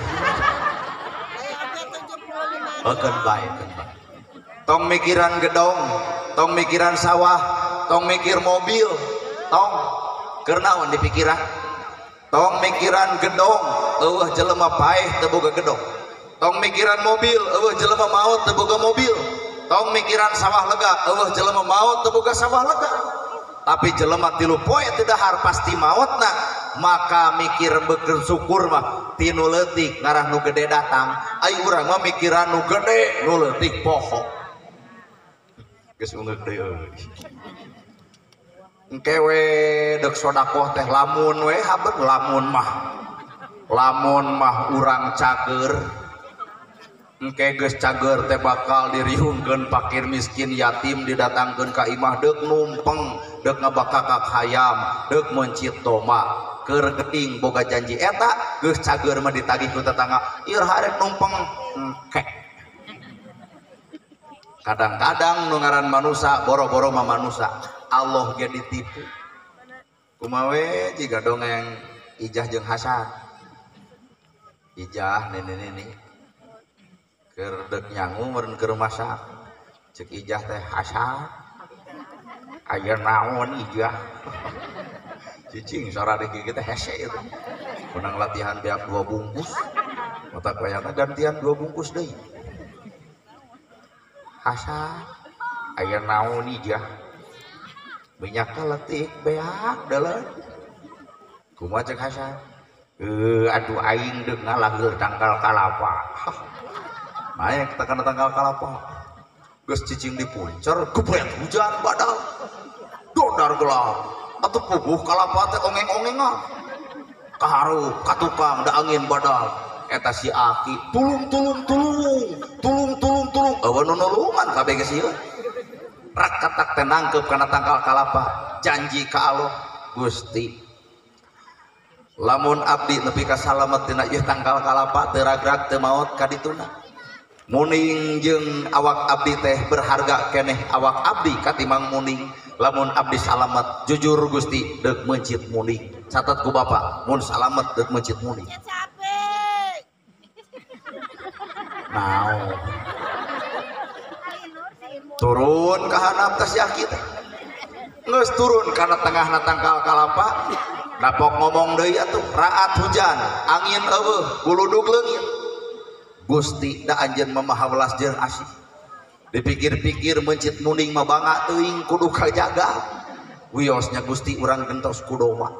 keun bae keun bae tong mikiran gedong tong mikiran sawah tong mikir mobil tong keur naon dipikiran tong mikiran gedong eueuh jelema paeh teu boga gedong tong mikiran mobil eueuh jelema maot teu boga mobil tong mikiran sawah lega eueuh jelema maot teu boga sawah lega tapi jelema 3 poe teu dahar pasti maotna maka mikir bersyukur mah tinu leutik ngarah nu gede datang ai urang mah mikiran nu gede nu leutik poho geus ungeuk deui euy engke we deuk sodakoh teh lamun we haben lamun mah urang cager Engke geus cager teh bakal diriungkeun fakir miskin yatim didatangkeun ka imah deuk numpeng, deuk ngabakakak hayam, deuk mencit domba. Keur geuting boga janji eta geus cager mah ditagih ku tetangga, ieu harek numpeng engke. Kadang-kadang nu ngaran manusa boro-boro mah manusa, Allah ge ditipu. Kumaha we jiga dongeng Ijah jeung Hasan. Ijah nenek-nenek keur deuk nyangu meureun keur masak. Ceuk Ijah teh Hasan, aya naon Ijah? Cicing sora deui kieu teh hese ieu teh. Menang latihan beak 2 bungkus. Otak wayana gantian 2 bungkus deui. Hasan, aya naon Ijah? Minyak kaletik beak dalam. Kumaha ceuk Hasan? Aduh aing deuk ngalaheur tangkal kalapa. Naik tekan tangkal kalapa. Geus cicing dipuncer, gebret hujan badal. Dodar gelap. Atuh puguh kalapa teh ongeng-ongengan. Kahareup ka tukang da angin badal. Eta si aki tulung tulung tulung, tulung tulung tulung. Eueuh nu nulungan kabeh geus ieu. Rakatak teh nangkep kana tangkal kalapa. Janji ka Allah, Gusti lamun abdi nepi ka salamet tina ieu tangkal kalapa teu ragrag teu maot ka dituna. Muning jeung awak abdi teh berharga keneh awak abdi katimbang muning. Lamun abdi salamet jujur Gusti deuk meuncit muning. Catat ku bapak, mun salamet deuk meuncit muning. Naon? Turun ka handap teh si aki teh. Geus turun kana tengahna tangkal kalapa, dapok ngomong deui atuh, raat hujan, angin eueuh, guludug leungit. Gusti da anjeun mah maha welas jeung asih. Dipikir-pikir meuncit muning mah bangga teuing kudu kajaga. Wiosnya Gusti urang gentos ku doma.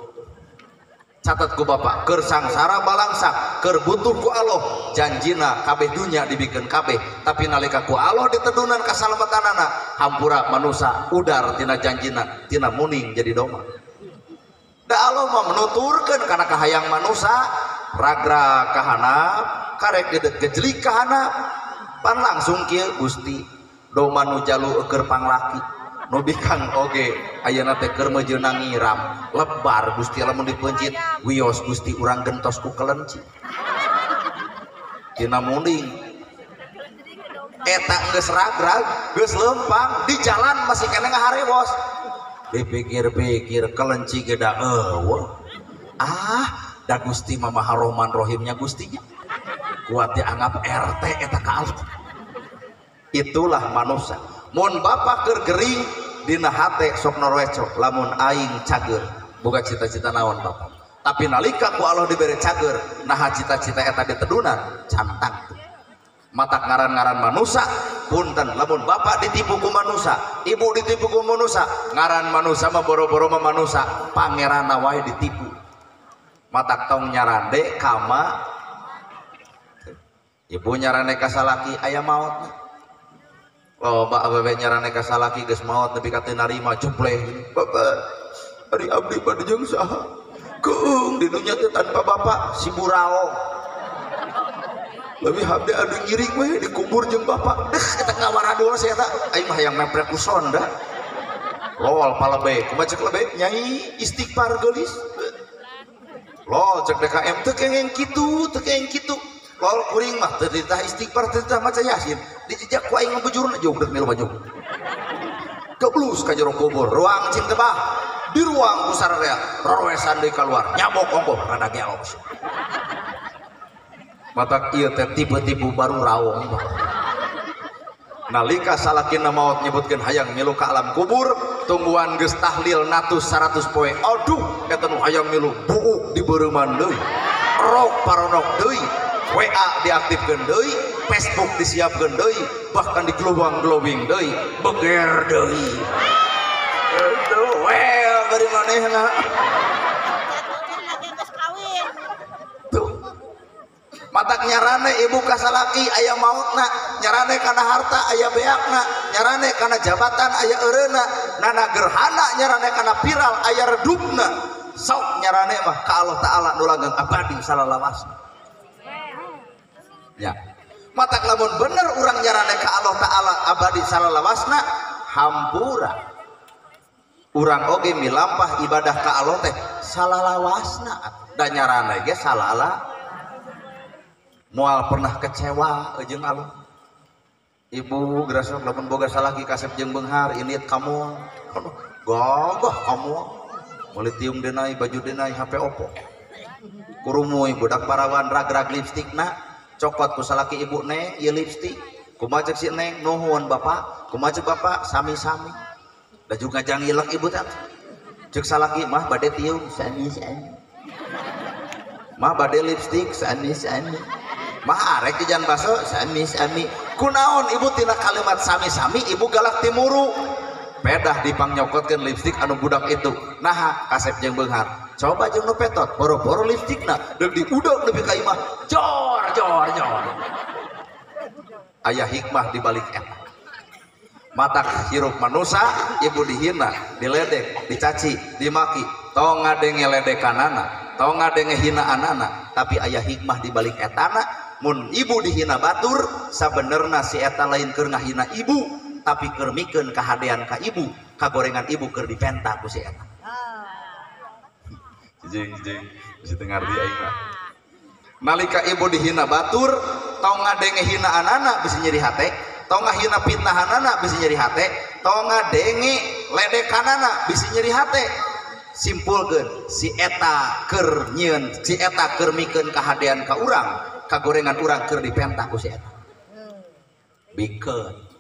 Catat ku bapak, keur sangsara balangsak, keur butuh ku Allah, janjina kabeh dunya dibikeun kabeh, tapi nalika ku Allah ditedunan kasalamatanana, hampura manusa udar tina janjina, tina muning jadi doma. Da Allah mah menuturkeun kana kahayang manusa, ragra kahanap, karek gejlik kahanap, pan langsung kieu Gusti, doma nu jalu keur panglaki, nu bikang oge ayeuna teh keur meujeunan ngiram, lebar Gusti lamun dipeuncit, wios Gusti urang gentos ku kelenci. Tina muning eta geus ragrag, geus leumpang di jalan masih keneh ngaharewos. Dipikir-pikir kelenci ge da eueuh. Ah, da Gusti mah Maha Rahman Rohimnya Gustinya. Kuat dianggap RT eta ka Allah. Itulah manusia. Mun bapak keur gering dina hate sok norweco lamun aing cager boga cita-cita naon bapak. Tapi nalika ku Allah dibere cager, naha cita-cita eta ditedunan cantang. Matak ngaran-ngaran manusa punten lamun bapak ditipu ku manusa, ibu ditipu ku manusa, ngaran manusa mah boro-boro mah manusa, pangeranna wae ditipu. Matak tong nyarande kama ibu nyarande ka salaki aya maotna. Loba awewe nyarande ka salaki geus maot nepi ka teu narima jebleh. Bapak ari abdi bade jeung saha? Keung di dunya teh tanpa bapak si buraong. Lebih abdi adu ngiring we dikubur jeung bapak. Deh eta ngawaradul sia eta. Aing mah hayang meprek ku sonda. Lol palebe, kumaha cek lebe nyai istighfar geulis. Lol cek DKM teu kengeng kitu, teu kengeng kitu. Lol kuring mah teu ditah istighfar, teu ditah maca yasin. Dijejak ku aing ngabujurna jauh deuk milu maju. Geblus ka jero kubur, ruang cing tebah. Di ruang ku sararea, roroesan deui kaluar, nyabok ongkoh rada geok. Matak ieu teh tipe-tipe baru raong. Nalika salakina maot nyebutkeun hayang milu ka alam kubur, tungguan geus tahlil natus 100 poe. Aduh, eta nu hayang milu buuk dibeureuman deui. Rok paronok deui, WA diaktifkeun deui, Facebook disiapkeun deui, bahkan di glowing-glowing deui, beger deui. Aduh, well bari manehna. Matak nyarane ibu kasalaki aya mautna, nyarane kana harta aya beakna, nyarane kana jabatan aya eureuna, nana gerhana nyarane kana viral aya redupna. Sok nyarane mah ka Allah Ta'ala nu langgeng abadi salalawasna. Ya. Matak lamun bener urang nyarane ka Allah Ta'ala abadi salalawasna hampura. Urang oge milampah ibadah ka Allah teh salalawasna da nyarane ge salala. Moal pernah kecewa jeung Allah. Ibu gerasok lamun boga salaki kasep jeung beunghar init kamu. Gagah kamu. Meuli tiung denai baju denai HP Oppo. Kurumuy budak parawan rag-rag lipstikna cokot ku salaki ibu neng ieu lipstik. Kumaha ceuk si neng nuhun bapak, kumaha ceuk bapak sami-sami. Da juga ngajang ilek ibu teh. Ceuk salaki mah bade tiung sami-sami. Mah bade lipstik sami-sami. Mah arek jajan baso sami-sami. Kunaon ibu tina kalimat sami-sami ibu galak timuru. Pedah dipangnyokotkeun lipstik anu budak itu. Naha kasep jeung beunghar. Coba jeung nu petot boro-boro lipstikna deuk diudeg nepi ka imah. Jor jor jor. Aya hikmah di balik eta. Matak hirup manusa ibu dihina, diledek, dicaci, dimaki, tong ngadenge ledekanana, tong ngadenge hinaanana, tapi aya hikmah di balik etana. Mun ibu dihina batur sabenerna si eta lain keur ngahina ibu tapi keur mikeun kahadean ka ibu, kagorengan ibu keur dipenta ku si eta. Jing jing bisa teu ngarti aing mah. Nalika ibu dihina batur tong ngadenge hinaanana bisa nyeri hate, tong ngahina fitnahanana bisa nyeri hate, tong ngadenge ledekanana bisa nyeri hate. Simpulkeun si eta keur nyieun, si eta keur mikeun kahadean ka urang, kagorengan urang keur dipenta ku si eta. Bikeun.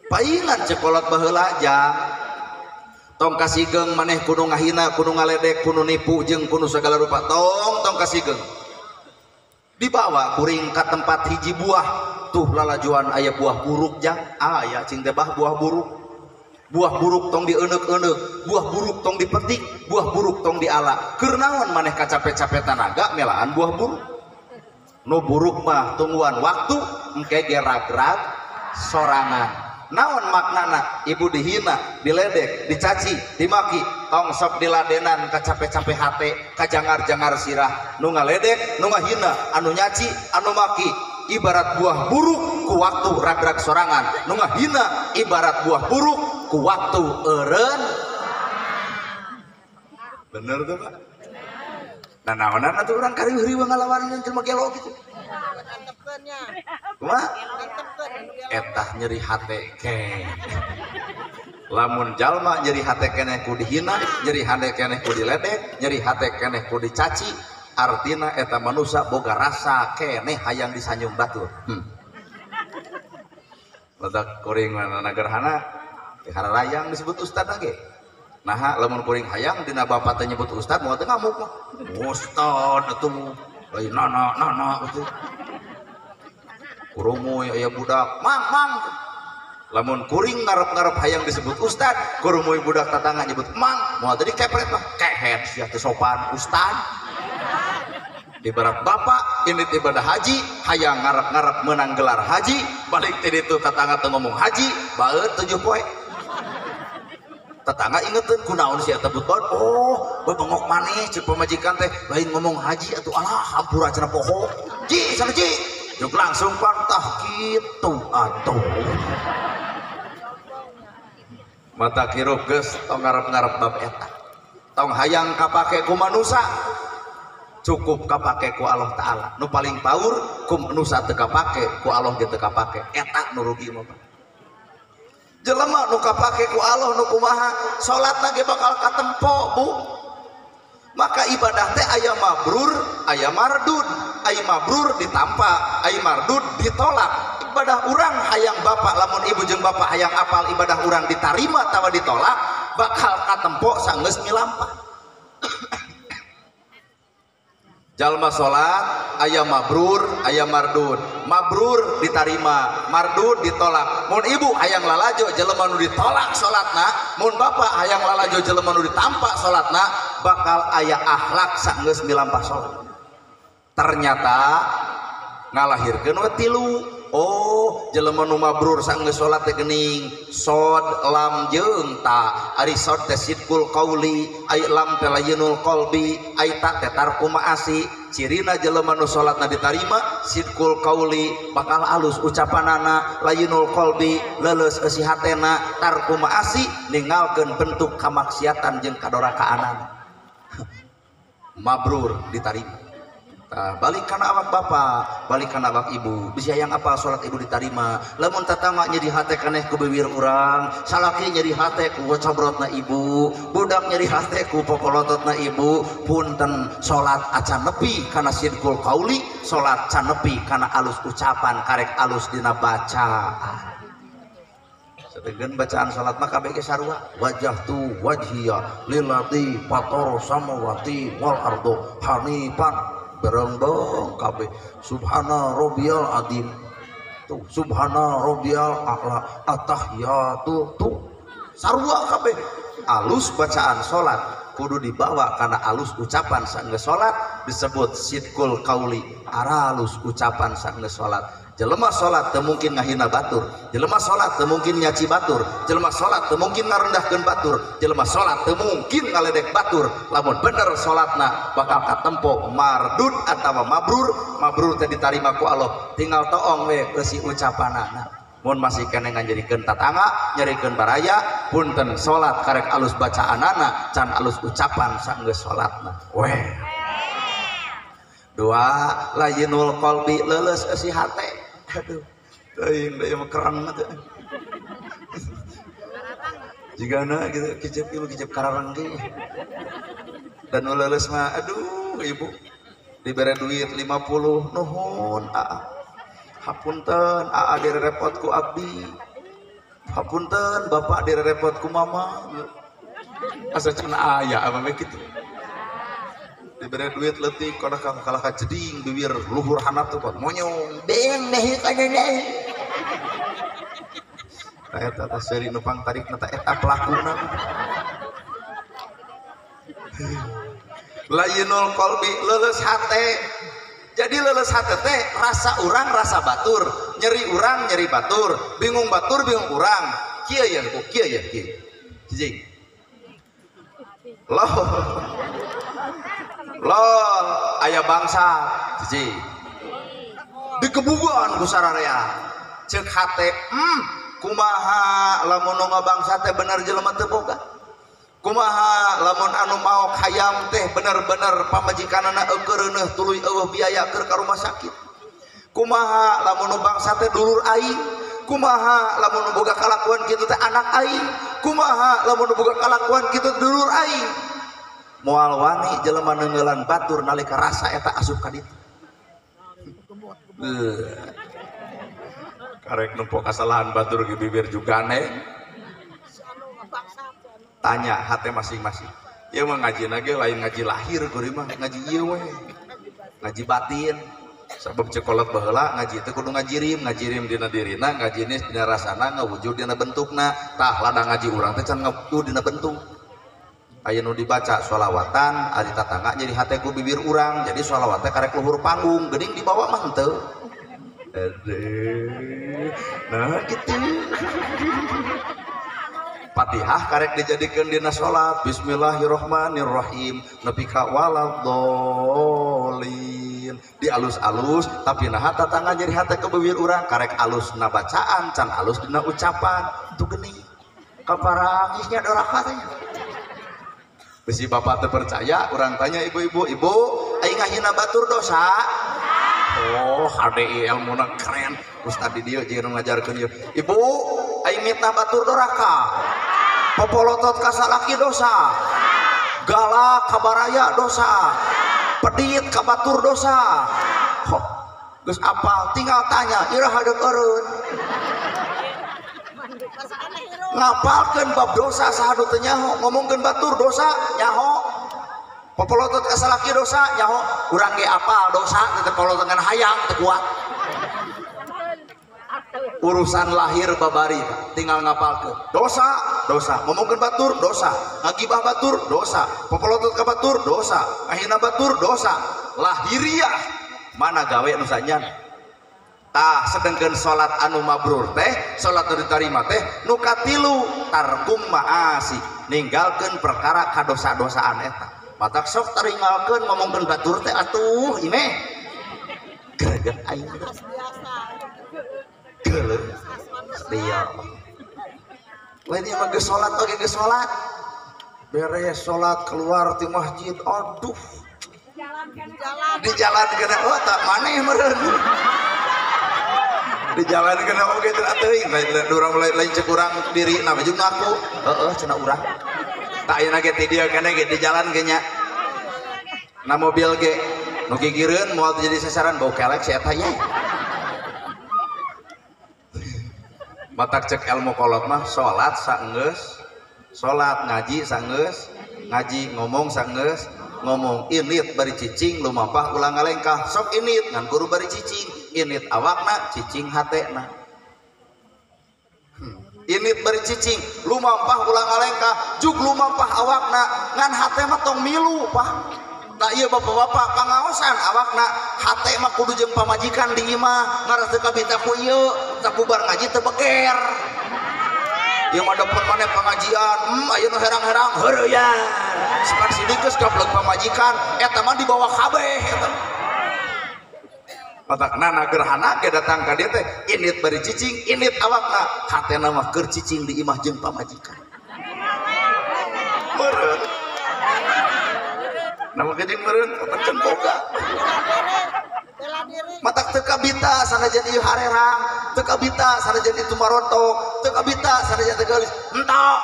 Paingan cekolot baheula jang. Tong kasigeng maneh kudu ngahina, kudu ngaledek, kudu nipu jeung kudu segala rupa. Tong tong kasigeng. Dibawa kuring ka tempat hiji buah, tuh lalajuan aya buah buruk jang, aya cing teh bah buah buruk. Buah buruk tong dieneuk-eneuk, buah buruk tong dipetik, buah buruk tong diala. Keur naon maneh kacape-cape tanaga melaan buah buruk. Nu buruk mah tungguan waktu engke ge rag-rag sorangan. Naon maknana ibu dihina, diledek, dicaci, dimaki, tong sok diladenan kacape-cape hate, kajangar-jangar sirah. Nu ngaledek, nu ngahina, anu nyaci, anu maki, ibarat buah buruk ku waktu rag-rag sorangan. Nu ngahina ibarat buah buruk ku waktu eureun. Bener tuh Pak? Nah naonan atuh urang kariweuh-riweuh ngalawanan jelema gelo kitu. Kumaha? Etah nyeri hate keneh. Lamun jalma nyeri hate keneh ku dihina, nyeri hate keneh ku diledek, nyeri hate keneh ku dicaci, artina eta manusia boga rasa keneh hayang disanyum batur. Ledak kuring mana gerhana, hararayang disebut ustad lagi. Nah, lamun kuring hayang dina bapak teh nyebut ustad moal teu ngamuk mah. Ustad atuh lain nana nana atuh. Kurumuy aya budak, mang mang. Lamun kuring ngarep-ngarep hayang disebut ustad, kurumuy budak tatangga nyebut mang, moal tadi kepret mah, kehet sia teu sopan ustad. Ibarat bapak ini ibadah haji, hayang ngarep-ngarep menang gelar haji, balik ti ditu tatangga teu ngomong haji, baeut 7 poe. Tetangga ingetin kunaon sia teh buton, oh bengok maneh ceuk pamajikan teh lain ngomong haji atuh alah hampura cenah poho. Ji sana ji. Juk langsung pantah gitu atuh. Mata kirup geus tong ngarep-ngarep bab eta. Tong hayang kapake ku manusa, cukup kapake ku Allah Ta'ala. Nu paling paur ku manusa teu kapake, ku Allah ge teu kapake. Eta nu rugi mah. Jelema nu kapake ku Allah nu kumaha, salatna ge bakal katempo, Bu. Maka ibadah teh aya mabrur, aya mardud. Aya mabrur ditampa, aya mardud ditolak. Ibadah urang hayang bapak, lamun ibu jeung bapak hayang apal ibadah urang ditarima tawa ditolak, bakal katempo sanggeus milampah. Jalma salat aya mabrur, aya mardud. Mabrur ditarima, mardud ditolak. Mun ibu hayang lalajo jelema nu ditolak salatna, mun bapak hayang lalajo jelema nu ditampa salatna, bakal aya akhlak sanggeus milampah salat. Ternyata Ngalahirkeun we tilu. Oh, jelema nu mabrur sanggeus salat teh geuning sod lam jeung ta. Ari sod teh sidqul qauli, ai lam teh layyinul qalbi, ai ta teh tarku maasi. Cirina jelema nu salatna ditarima sidqul qauli, bakal alus ucapanana, layyinul qalbi, leuleus eusi hatena, tarku maasi, ninggalkeun bentuk kamaksiatan jeung kadorakaanana. Mabrur ditarima. Nah, balik kana awak bapak, balik kana awak ibu. Bisa yang apa salat ibu ditarima. Lamun tatangga nyeri hate keneh ku bibir urang, salaki nyeri hate ku cobrotna ibu, budak nyeri hate ku pokolototna ibu. Punten salat acan nepi kana sidqul qauli, salat can nepi kana alus ucapan, karek alus dina bacaan. Sedengkeun bacaan salat mah kabeh ge sarua. Wajjahtu wajhiya lilladzi fatara samawati wal ardo hanifan. Berengbeng kabeh subhana rabbiyal azim tuh, subhana rabbiyal a'la, attahiyatu tuh, sarua kabeh. Alus bacaan salat kudu dibawa karena alus ucapan sanggeus salat disebut sidqul qauli, aralus ucapan sanggeus salat. Jelema salat teu mungkin ngahina batur, jelema salat teu mungkin nyaci batur, jelema salat teu mungkin ngarendahkeun batur, jelema salat teu mungkin ngaledek batur. Lamun bener salatna bakal katempo mardud atawa mabrur. Mabrur teh ditarima ku Allah, tinggal toong we eusi ucapanana. Mun masih keneh ngajadikeun tatangga, nyerikeun baraya, punten salat karek alus bacaanana, can alus ucapan sanggeus salatna. Weh. Dua, layyinul qalbi, leuleus eusi hate. Aduh, teuing deui mah kerang teh. Jigana gitu kicep ieu kicep kararang ge. Dan nu leuleus mah aduh ibu dibere duit 50 nuhun aa. Hapunten aa direpot ku abdi. Hapunten bapak direpot ku mama. Asa can aya apa mah kitu. Diberi duit leutik kana kalah ka jeding bibir luhur handap tuh pot monyong beng deh kana deh. Tah eta teh seuri nu pangtarikna teh eta pelakuna. Layyinul qalbi, leuleus hate. Jadi leuleus hate teh rasa urang rasa batur, nyeri urang nyeri batur, bingung batur bingung urang. Kieu ya ku kieu ya kieu. Hiji. Loh. Lol, aya bangsa hiji. Dikebugan ku sararea. Ceuk hate, kumaha lamun nu ngabangsa teh bener jelema teu boga. Kumaha lamun anu maok hayam teh bener-bener pamajikanana eukeureuneun tuluy eueuh biaya keur ka rumah sakit. Kumaha lamun nu bangsa teh dulur aing. Kumaha lamun nu boga kalakuan kitu teh anak aing. Kumaha lamun nu boga kalakuan kitu dulur aing. Moal wani jelema neungeulan batur nalika rasa eta asup ka ditu. Karek nempo kasalahan batur ge bibir juga aneh. Tanya hate masing-masing. Ieu mah ngajina ge lain ngaji lahir kuring mah, ngaji ieu we. Ngaji batin. Sabab cekolot baheula ngaji teh kudu ngajirim, ngajirim dina dirina, ngajine dina rasana, ngawujud dina bentukna. Tah ladang ngaji urang teh can ngawujud dina bentuk. Aya nu dibaca sholawatan ari tatangga jadi hate ku bibir urang, jadi sholawat teh karek luhur panggung geuning dibawa mah henteu. Nah kitu. Fatihah karek dijadikeun dina salat bismillahirrahmanirrahim nepi ka waladhdallin dialus-alus tapi nah tatangga jadi hate ku bibir urang karek alus na bacaan can alus dina ucapan itu geuning kaparangisnya doraka teh. Besi bapak terpercaya, orang tanya ibu-ibu, ibu, aing ngahina batur dosa. Oh, HDI ilmuna keren. Ustad di dieu jeung ngajarkeun ieu. Ibu, aing mitnah batur doraka. Popolotot ka salaki dosa. Galak ka baraya dosa. Pedit ka batur dosa. Ho, geus apal tinggal tanya, iraha deuk eureun. Ngapalkeun bab dosa saha nu teu nyaho, ngomongkeun batur dosa nyaho, popolotot ka salaki dosa nyaho, urang ge apal dosa teu polotot ngan hayang teu kuat. Urusan lahir babari tinggal ngapalkeun dosa dosa, ngomongkeun batur dosa, ngagibah batur dosa, popolotot ka batur dosa, ngahina batur dosa. Lahiriah mana gawe nu sanjan. Tah sedengkeun salat anu mabrur teh, salat nu ditarima teh nu katilu tarkum maasi, ninggalkeun perkara kadosa-dosaan eta. Matak sok taringgalkeun ngomongkeun batur teh atuh imeh. Greget aing. Geuleuh. Setia. Lain ieu mah geus salat oge geus salat. Beres salat keluar ti masjid, aduh. Di jalan kena oh tak maneh meureun. Di jalan kena oge teu teuing lain urang lain cek urang diri na jeung ngaku heeh cenah urang. Tak ayeuna ge ti dieu keneh ge di jalan ge nya. Na mobil ge nu gigireun moal teu jadi sasaran bau kelek si eta ye. Matak cek ilmu kolot mah salat saenggeus, salat ngaji saenggeus, ngaji ngomong saenggeus, ngomong init bari cicing lumampah ulah ngalengkah sok init ngan guru bari cicing init awakna cicing hatena. Init bari cicing lumampah ulah ngalengkah jug lumampah awakna ngan hate mah tong milu pak. Nah ieu bapak-bapak pangaosan awakna hate mah kudu jeung pamajikan di imah ngaras teu kabita ku ieu teu bubar ngaji teu beger. Ieu mah depon maneh pengajian, aya nu herang-herang heureuyaan. Sepan sidik geus gableg pamajikan eta mah dibawa kabeh eta. Matakna na gerhana ge datang ka dieu teh init bari cicing, init awakna hatena mah keur cicing di imah jeung pamajikan. Meureun. Nama geuning meureun kapan boga. Matak teu kabita sanajan ieu harerang, teu kabita sanajan itu marotok, teu kabita sanajan teu geulis. Entok.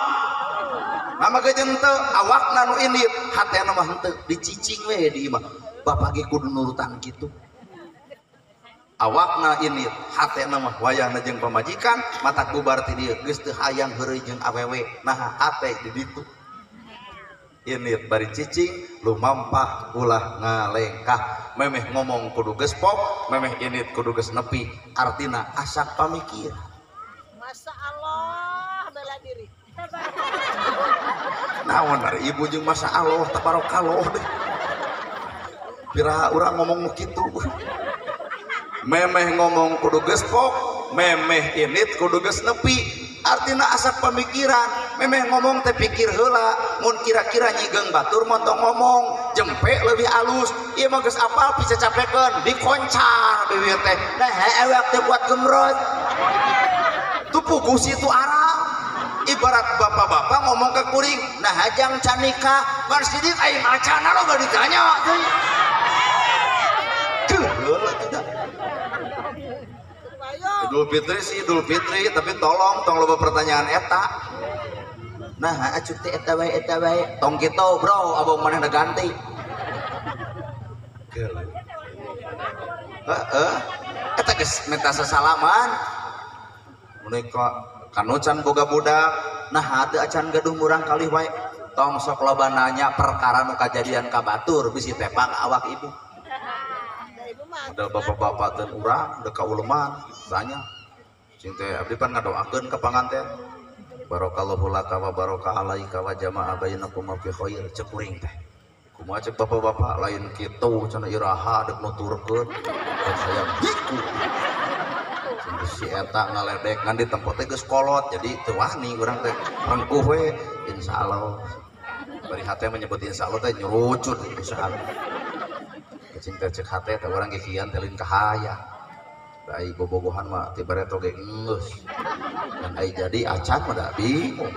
Nama geuning teu awakna nu indit, hatena mah henteu dicicing we di imah. Bapak ge kudu nurutan kitu. Awakna indit, hatena mah wayahna jeung pamajikan, matak bubar ti dieu geus teu hayang heureuy jeung awewe, naha hate di ditu. Init bari cicing lumampah ulah ngalengkah memeh ngomong kudu geus pok memeh init kudu geus nepi artina asak pamikir. Masa Allah bela diri. Naon ari ibu jeung masa Allah tabarokallah deh. Piraha urang ngomong nu kitu. Memeh ngomong kudu geus pok memeh init kudu geus nepi artina asak pemikiran memeh ngomong teh pikir heula mun kira-kira nyigeng batur montong ngomong jempe leuwih alus ieu mah geus apal picacapekeun dikoncar bibir teh nah ewek teh kuat gemrot tuh puguh situ arah ibarat bapak-bapak ngomong ke kuring nah hajang can nikah ban sidik aing acana lo gak ditanya teh heula teh. Idul Fitri sih Idul Fitri tapi tolong tong loba pertanyaan eta. Nah acuk teh eta wae tong kitu bro abang manehna ganti. Heeh. Eta geus minta sasalaman. Menika kanu can boga budak, nah teu acan gaduh murang kalih wae. Tong sok loba nanya perkara nu kajadian ka batur bisi tepang awak ibu. Ada bapak-bapak dan urang udah kauleman tanya cing teh abdi pan ngadoakeun ka panganten barakallahu laka wa baraka alaika wa jama'a bainakum fi khair cek kuring teh kumaha cek bapak-bapak lain kitu cenah iraha deuk nuturkeun hayang hiku si eta ngaledek ngan di tempat teh geus kolot jadi teu wani urang teh rengkuh we insyaallah bari hate menyebut insyaallah teh nyurucut insyaallah. Cing teh cek hate teh urang ge kian teh lain kahaya. Ai bobogohan mah ti bareto ge geus. Dan ai jadi acan mah da bingung.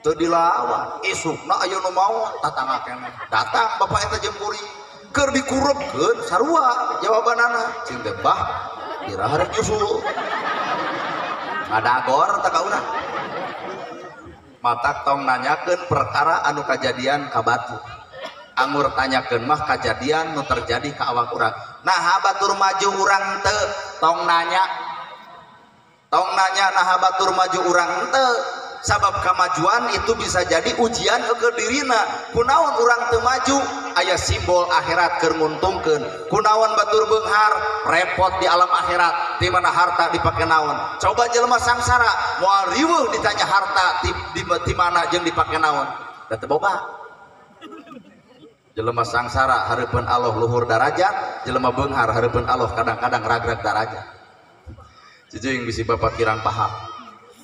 Teu dilawan, isukna aya nu maot tatangga keneh. Datang bapak eta jeung kuring, keur dikurebkeun sarua jawabanana. Cing teh bah iraha rek nyusul. Ngadagor teh ka urang. Matak tong nanyakeun perkara anu kajadian ka batur. Anggur tanyakeun mah kajadian nu terjadi ka awak urang. Nah batur maju urang teu tong nanya. Tong nanya nah batur maju urang teu sabab kamajuan itu bisa jadi ujian ke dirina. Kunaon urang teu maju aya simbol akhirat keur nguntungkeun. Kunaon batur beunghar repot di alam akhirat di mana harta dipake naon. Coba jelema sangsara moal riweuh ditanya harta di mana jeung dipake naon. Da teu boga. Jelema sangsara hareupeun Allah luhur darajat, jelema beunghar hareupeun Allah kadang-kadang ragrag darajat. Cicing bisi bapak kirang paham.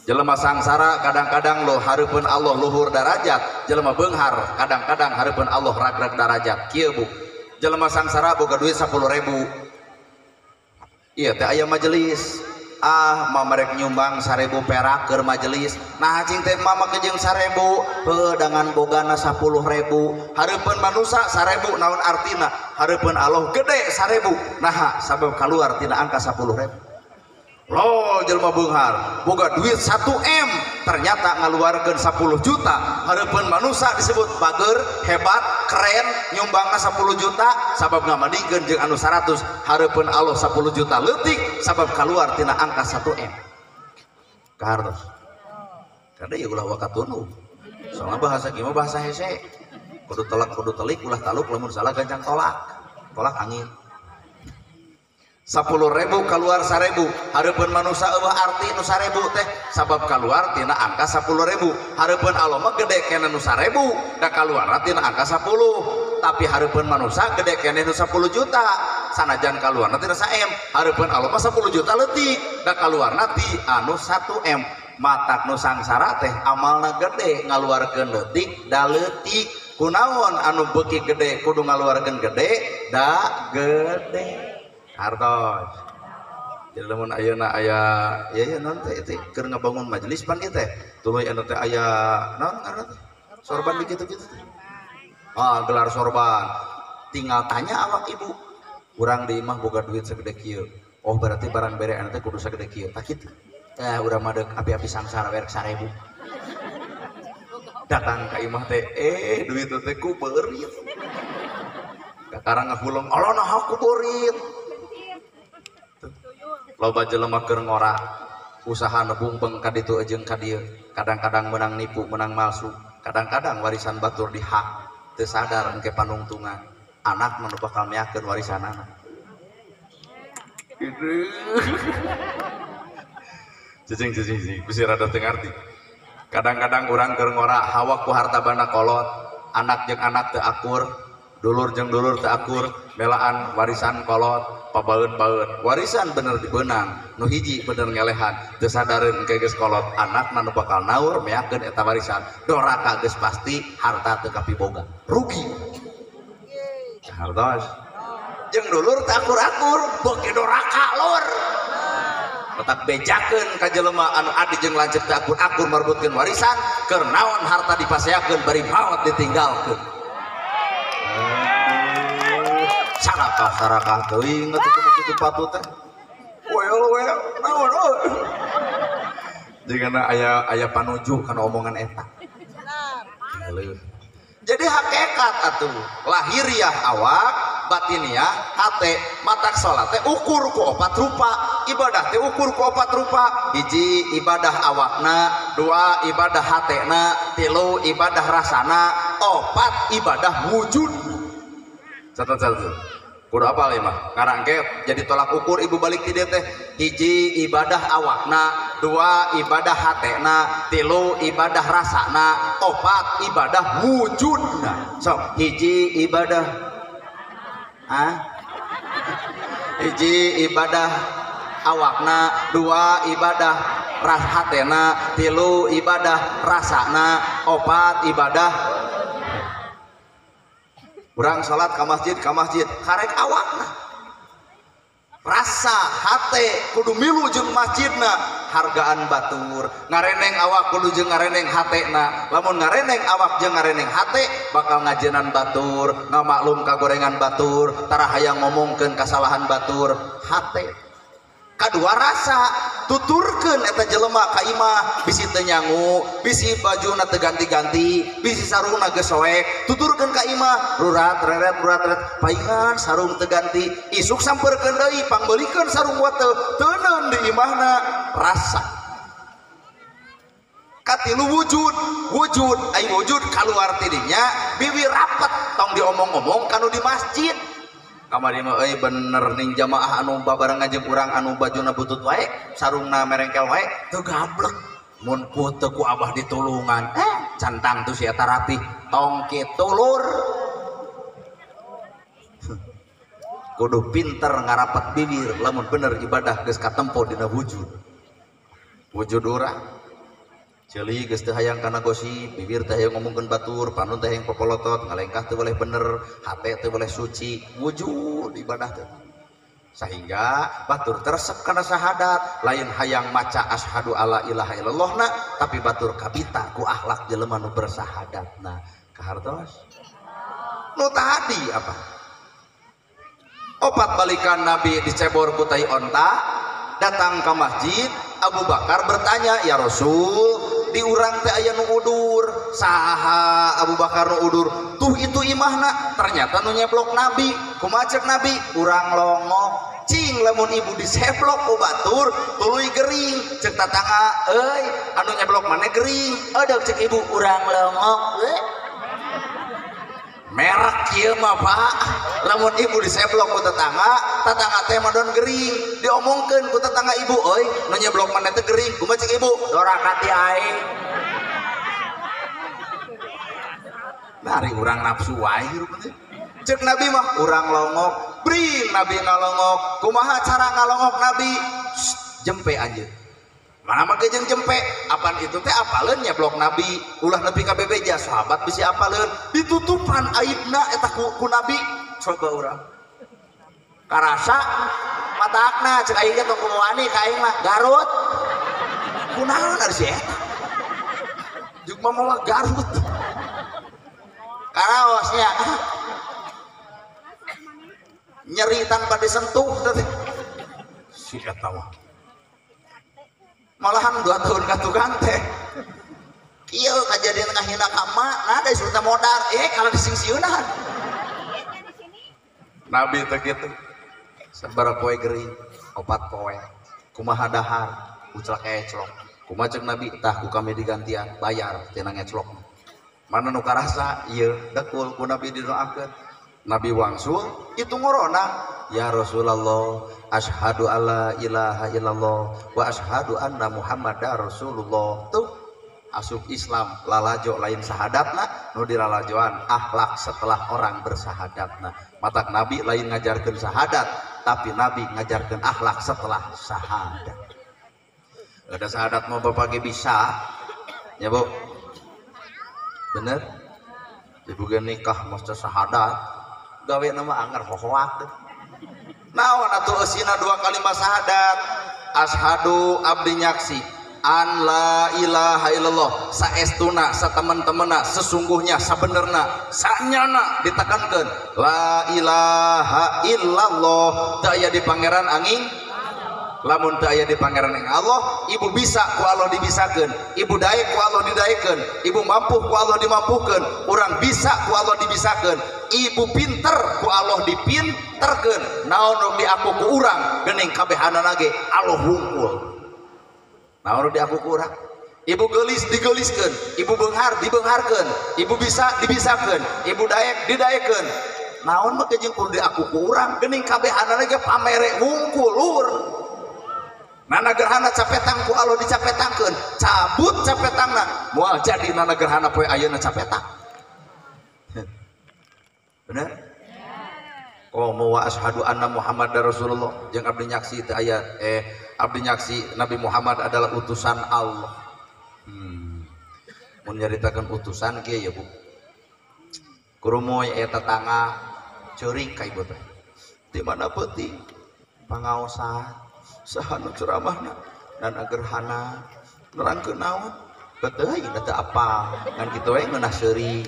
Jelema sangsara kadang-kadang lo hareupeun Allah luhur darajat, jelema beunghar kadang-kadang hareupeun Allah ragrag darajat. Kieu bu, jelema sangsara boga duit 10.000. Ieu teh aya majelis. Ah, mama rek nyumbang 1.000 perak keur majelis. Nah, cing teh mama kejeng 1.000, heuh dangan bogana 10.000. Hareupeun manusa 1.000 naon artina? Hareupeun Allah gede 1.000. Naha sabab kaluar tina angka 10.000. Loh jelema beunghar boga duit 1 M ternyata ngaluarkeun 10 juta. Hareupeun manusa disebut bager, hebat, keren, nyumbangna 10 juta sabab ngamandingkeun jeung anu 100. Hareupeun Allah 10 juta leutik sabab kaluar tina angka 1 M. Kahartos. Kada ieu ulah wakatunu. Soalna bahasa kieu mah bahasa hese. Kudu telak kudu telik ulah taluk lamun salah gancang tolak. Tolak angin. 10.000 keluar 1.000, hareupeun manusa eueuh arti nu 1.000 teh sabab keluar tina angka 10.000. Hareupeun Allah mah gede keneh nu 1.000 da kaluarna tina angka 10, tapi hareupeun manusa gede keneh nu 10 juta sanajan kaluarna tina 1 M. Hareupeun Allah mah 10 juta leutik da kaluarna ti anu 1 M. Matak nu sangsara teh amalna gede ngaluarkeun leutik da leutik. Kunaon anu beuki gede kudu ngaluarkeun gede da gede. Hartos. Jadi lamun ayeuna aya ya ya naon teh teh keur ngabangun majelis pan ieu teh. Tuluy anu teh aya naon ngaranna teh? Sorban kitu-kitu teh. Ah, gelar sorban. Tinggal tanya awak ibu. Urang di imah boga duit segede kieu. Oh, berarti barang bere anu teh kudu segede kieu. Tah kitu. Teh urang mah deuk api-api sangsara werek 1.000. Datang ka imah teh duit teh ku beurit. Kakarang ngahuleng, "Allah nah ku beurit." Loba jelema keur ngora usaha nebungbeng ka ditu jeung ka dieu, kadang-kadang menang nipu, menang malsu, kadang-kadang warisan batur dihak, teu sadar engke panungtungan anak mah nu bakal meakeun warisanana. Cicing cicing cicing bisi rada teu ngarti. Kadang-kadang urang keur ngora hawak ku harta banda kolot, anak jeung anak teu akur, dulur jeung dulur teu akur, melaan warisan kolot, pabaeun-baeun. Warisan bener dibeunang, nu hiji bener ngelehan, teu sadareun engke geus kolot, anakna nu bakal naur meakeun eta warisan. Doraka geus pasti, harta teu kapiboga. Rugi. Hartos. Jeung dulur teu akur-akur, beuki doraka lur. Letak bejakeun ka jelema anu adi jeung lanceuk teu akur-akur marebutkeun warisan, keur naon harta dipaseakeun bari maot ditinggalkeun. Sarakah sarakah teuing atuh kudu kitu patut teh. Weul weul naon euy. Jigana aya aya panuju kana omongan eta. Jadi hakikat atuh lahiriah awak, batiniah hate, matak salat teh ukur ku opat rupa, ibadah teh ukur ku opat rupa. Hiji ibadah awakna, dua ibadah hatena, tilu ibadah rasana, opat ibadah wujud. Catat-catat. Kudu apal ieu mah? Ngarangket jadi tolak ukur ibu balik ti dieu teh. Hiji ibadah awakna, dua ibadah hatena, tilu ibadah rasana, opat ibadah wujudna. Sok hiji ibadah ah? Hiji ibadah awakna, dua ibadah hatena, tilu ibadah rasana, opat ibadah. Urang salat ka masjid karek awakna. Rasa hate kudu milu jeung masjidna, hargaan batur. Ngareneng awak kudu jeung ngareneng hatena. Lamun ngareneng awak jeung ngareneng hate bakal ngajenan batur, ngamaklum kagorengan batur, tara hayang ngomongkeun kasalahan batur, hate. Kadua rasa tuturkeun eta jelema ka imah, bisi teu nyangu, bisi bajuna teu ganti-ganti, bisi sarungna geus soek, tuturkeun ka imah, rurat reret rurat reret, paingan sarung teu ganti, isuk sampeurkeun deui, pangbeulikeun sarung wateu, teuneun di imahna, rasa. Katilu wujud, wujud ai wujud kaluar tidinya, biwi rapet tong diomong-omong kanu di masjid. Kamari mah euy bener ning jamaah anu babarengan jeung urang anu bajuna butut wae, sarungna merengkel wae, teu gablek. Mun ku teu ku abah ditulungan, cantang tuh si eta rapih, tong kitu lur. Kudu pinter ngarapat bibir lamun bener ibadah geus katempo dina wujud. Wujud urang ceuli geus teu hayang kana gosip, bibir teh hayang ngomongkeun batur, panon teh hayang popolotot, ngalengkah teu boleh bener, hate teu boleh suci, wujud ibadah teh. Sehingga batur teresep kana syahadat, lain hayang maca asyhadu alla ilaha illallah na, tapi batur kabita ku akhlak jelema nu bersahadatna. Kahartos? Nu tadi apa? Opat balikan Nabi dicebor ku tai onta, datang ke masjid, Abu Bakar bertanya, "Ya Rasul, di urang teh aya nu udur." Saha Abu Bakar nu udur? Tuh itu imahna, ternyata nu nyeblok Nabi. Kumaha ceuk Nabi? Urang longok. Cing lamun ibu diseblok ku batur, tuluy gering. Ceuk tatangga, "Euy, anu nyeblok maneh gering." Eudeuh ceuk ibu, "Urang longok." Merek kieu mah Pak, lamun ibu diseblok ku tetangga, tetangga teh madon gering, diomongkeun ku tetangga ibu, euy, nu nyeblok maneh teh gering, kumaha ceuk ibu? Doraka ti aing. Dari urang nafsu wae hirup teh. Ceuk Nabi mah urang longok, bring Nabi ngalongok. Kumaha cara ngalongok Nabi? Jempe anjeun. Mana mah jeung jempe, apan itu teh apaleun nyeblok Nabi, ulah nepi ka bebeja sahabat bisi apaleun, ditutupan aibna eta ku Nabi. Coba urang. Karasa matakna ceuk aing ge tong kumaha ka aing mah Garut. Kunaon ari si eta? Jeung mah mawa Garut. Karaosnya nyeri tanpa disentuh teh. Si eta mah. Malahan 2 tahun ka tukang teh kieu kajadian ngahina ka emak, nah da surta modar, kalau disingsieunan. Nabi teh kitu. Sabaraha poe gering, 4 poe. Kumaha dahar, uclak eclok. Kumaha ceuk Nabi, tah ku kami digantian, bayar tina ngeclok. Mana nu karasa ieu dekul ku Nabi didoakeun. Nabi wangsul itu ngorona, ya Rasulullah, asyhadu alla ilaha illallah wa asyhadu anna Muhammadar Rasulullah. Tuh asup Islam lalajo lain sahadatna, nu dilalajoan akhlak setelah orang bersahadatna. Matak Nabi lain ngajarkeun sahadat, tapi Nabi ngajarkeun akhlak setelah sahadat. Ada sahadat mau bapak ge bisa ya Bu, bener? Ibu ge nikah maca sahadat, gawe nama anggar hohoak. Naon atuh eusina 2 kalimat syahadat? Asyhadu abdi nyaksi an la ilaha illallah, saestuna satemen-temena sesungguhnya sabenerna sanyana ditekankeun la ilaha illallah, teu aya di pangeran angin. Lamun teu aya di pangeran ing Allah, ibu bisa ku Allah dibisakeun, ibu daek ku Allah didaekeun, ibu mampu ku Allah dimampukeun, urang bisa ku Allah dibisakeun, ibu pinter ku Allah dipinterkeun. Naon nu diaku ku urang geuning kabehanana ge Allah hungkul. Naon nu diaku ku urang? Ibu geulis digeuliskeun, ibu beunghar dibeungharkeun, ibu bisa dibisakeun, ibu daek didaekeun. Naon mah jeung kudu diaku ku urang geuning kabehanana ge pamere hungkul lur. Nana gerhana capetang ku Allah dicapetangkeun, cabut capetangna, moal jadi nana gerhana poe ayeuna capetang. Bener? Komo wa asyhadu anna Muhammadar Rasulullah, jeung abdi nyaksi teu aya abdi nyaksi Nabi Muhammad adalah utusan Allah. Mun nyaritakeun utusan kieu ya Bu. Kurumoy eta tetangga ceurik ka ibu teh. Di mana peuting pangaosan saha nu ceramahna dan gerhana nerangkeun naon beteuing teu apa ngan kitu we ngeunah seuri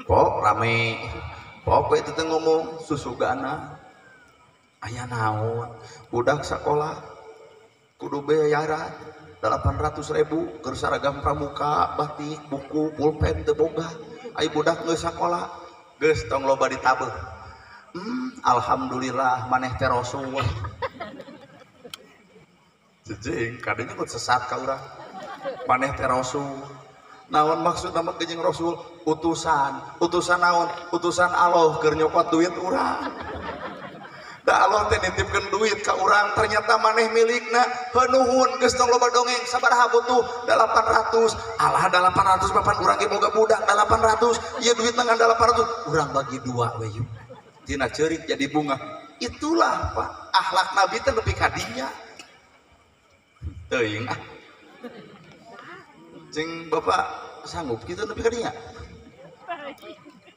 kok rame pok we teu ngomong susugana aya naon budak sakola kudu bayaran 800.000 keur saragam pramuka batik buku pulpen teu boga ai budak geus sakola geus tong loba ditabeuh. Alhamdulillah maneh teh rasul. Jejing kadenya kudu sesat ka urang. Maneh teh rasul. Naon maksudna mah jeung rasul? Utusan. Utusan naon? Utusan Allah keur nyokot duit urang. Da Allah teh nitipkeun duit ka urang, ternyata maneh milikna. Nuhun geus tong loba dongeng sabaraha butuh? 800. Alah 800 papan urang ge boga budak 800. Ieu duitna ngan 800, urang bagi dua we yuk. Tina ceurik jadi bunga. Itulah Pak, akhlak Nabi teh nepi ka dinya. Teuing ah. Cing Bapak sanggup kitu nepi ka dinya?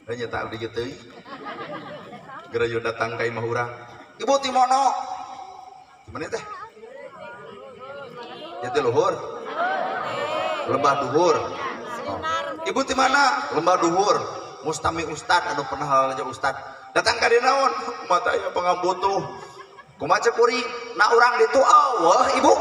Hanya tak abdi ge teuing. Geura datang ka imah urang. Ibu ti mono? Di mana teh? Jatiluhur. Lembah Duhur. Oh. Ibu ti mana? Lembah Duhur. Mustami ustad anu pernah lalajo ustad. Datang ka dieu naon? Mata aya pangambutuh. Kumaha cek kuring? Na urang ditu eueuh ibu.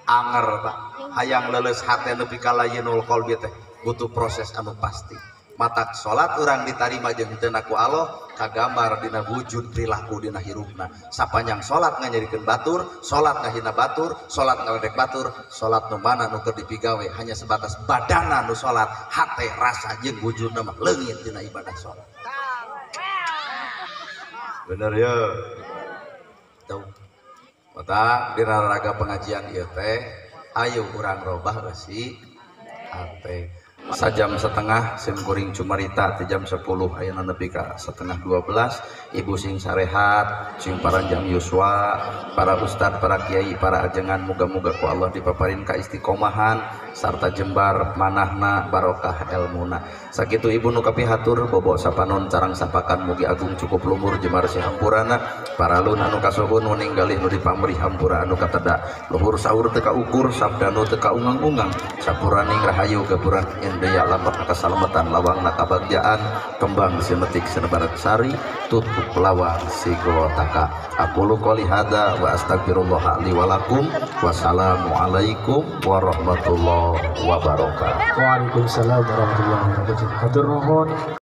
Anger Pak. Hayang leuleus hate nepi ka layinul qalbi teh butuh proses anu pasti. Matak salat urang ditarima jeung henteu ku Allah kagambar dina wujud perilaku dina hirupna. Sapanjang salat nganyerikeun batur, salat ngahina batur, salat ngaledek batur, salat nu mana nu keur dipigawe hanya sebatas badana nu salat, hate rasa jeung wujudna mah leungit dina ibadah salat. Bener ya? Tuh. Mata dina raga pengajian ieu teh ayo urang robah eusi hate. Sajam setengah sim kuring cumarita ti jam 10 ayeuna nepi ka setengah 12 ibu sing sarehat sing paranjang yuswa para ustad para kiai para ajengan muga-muga ku Allah dipaparin ka istiqomahan sarta jembar manahna barokah elmuna sakitu ibu nu kapihatur bobo sapanon carang sapakan mugi agung cukup lumur jemar si hampurana paralun anu kasuhun ninggalih nu dipamrih hampura anu kateda luhur saur teu kaukur sabdanu teu kaungang-ungang sapuraning rahayu gapuran India lambang keselamatan lawang nakabagjaan kembang simetik senebarat sari tutup lawang sigotaka aqulu qouli hada wa astagfirullah li wa lakum wassalamualaikum warahmatullahi wabarakatuh. Waalaikumsalam warahmatullahi wabarakatuh. Hatur nuhun.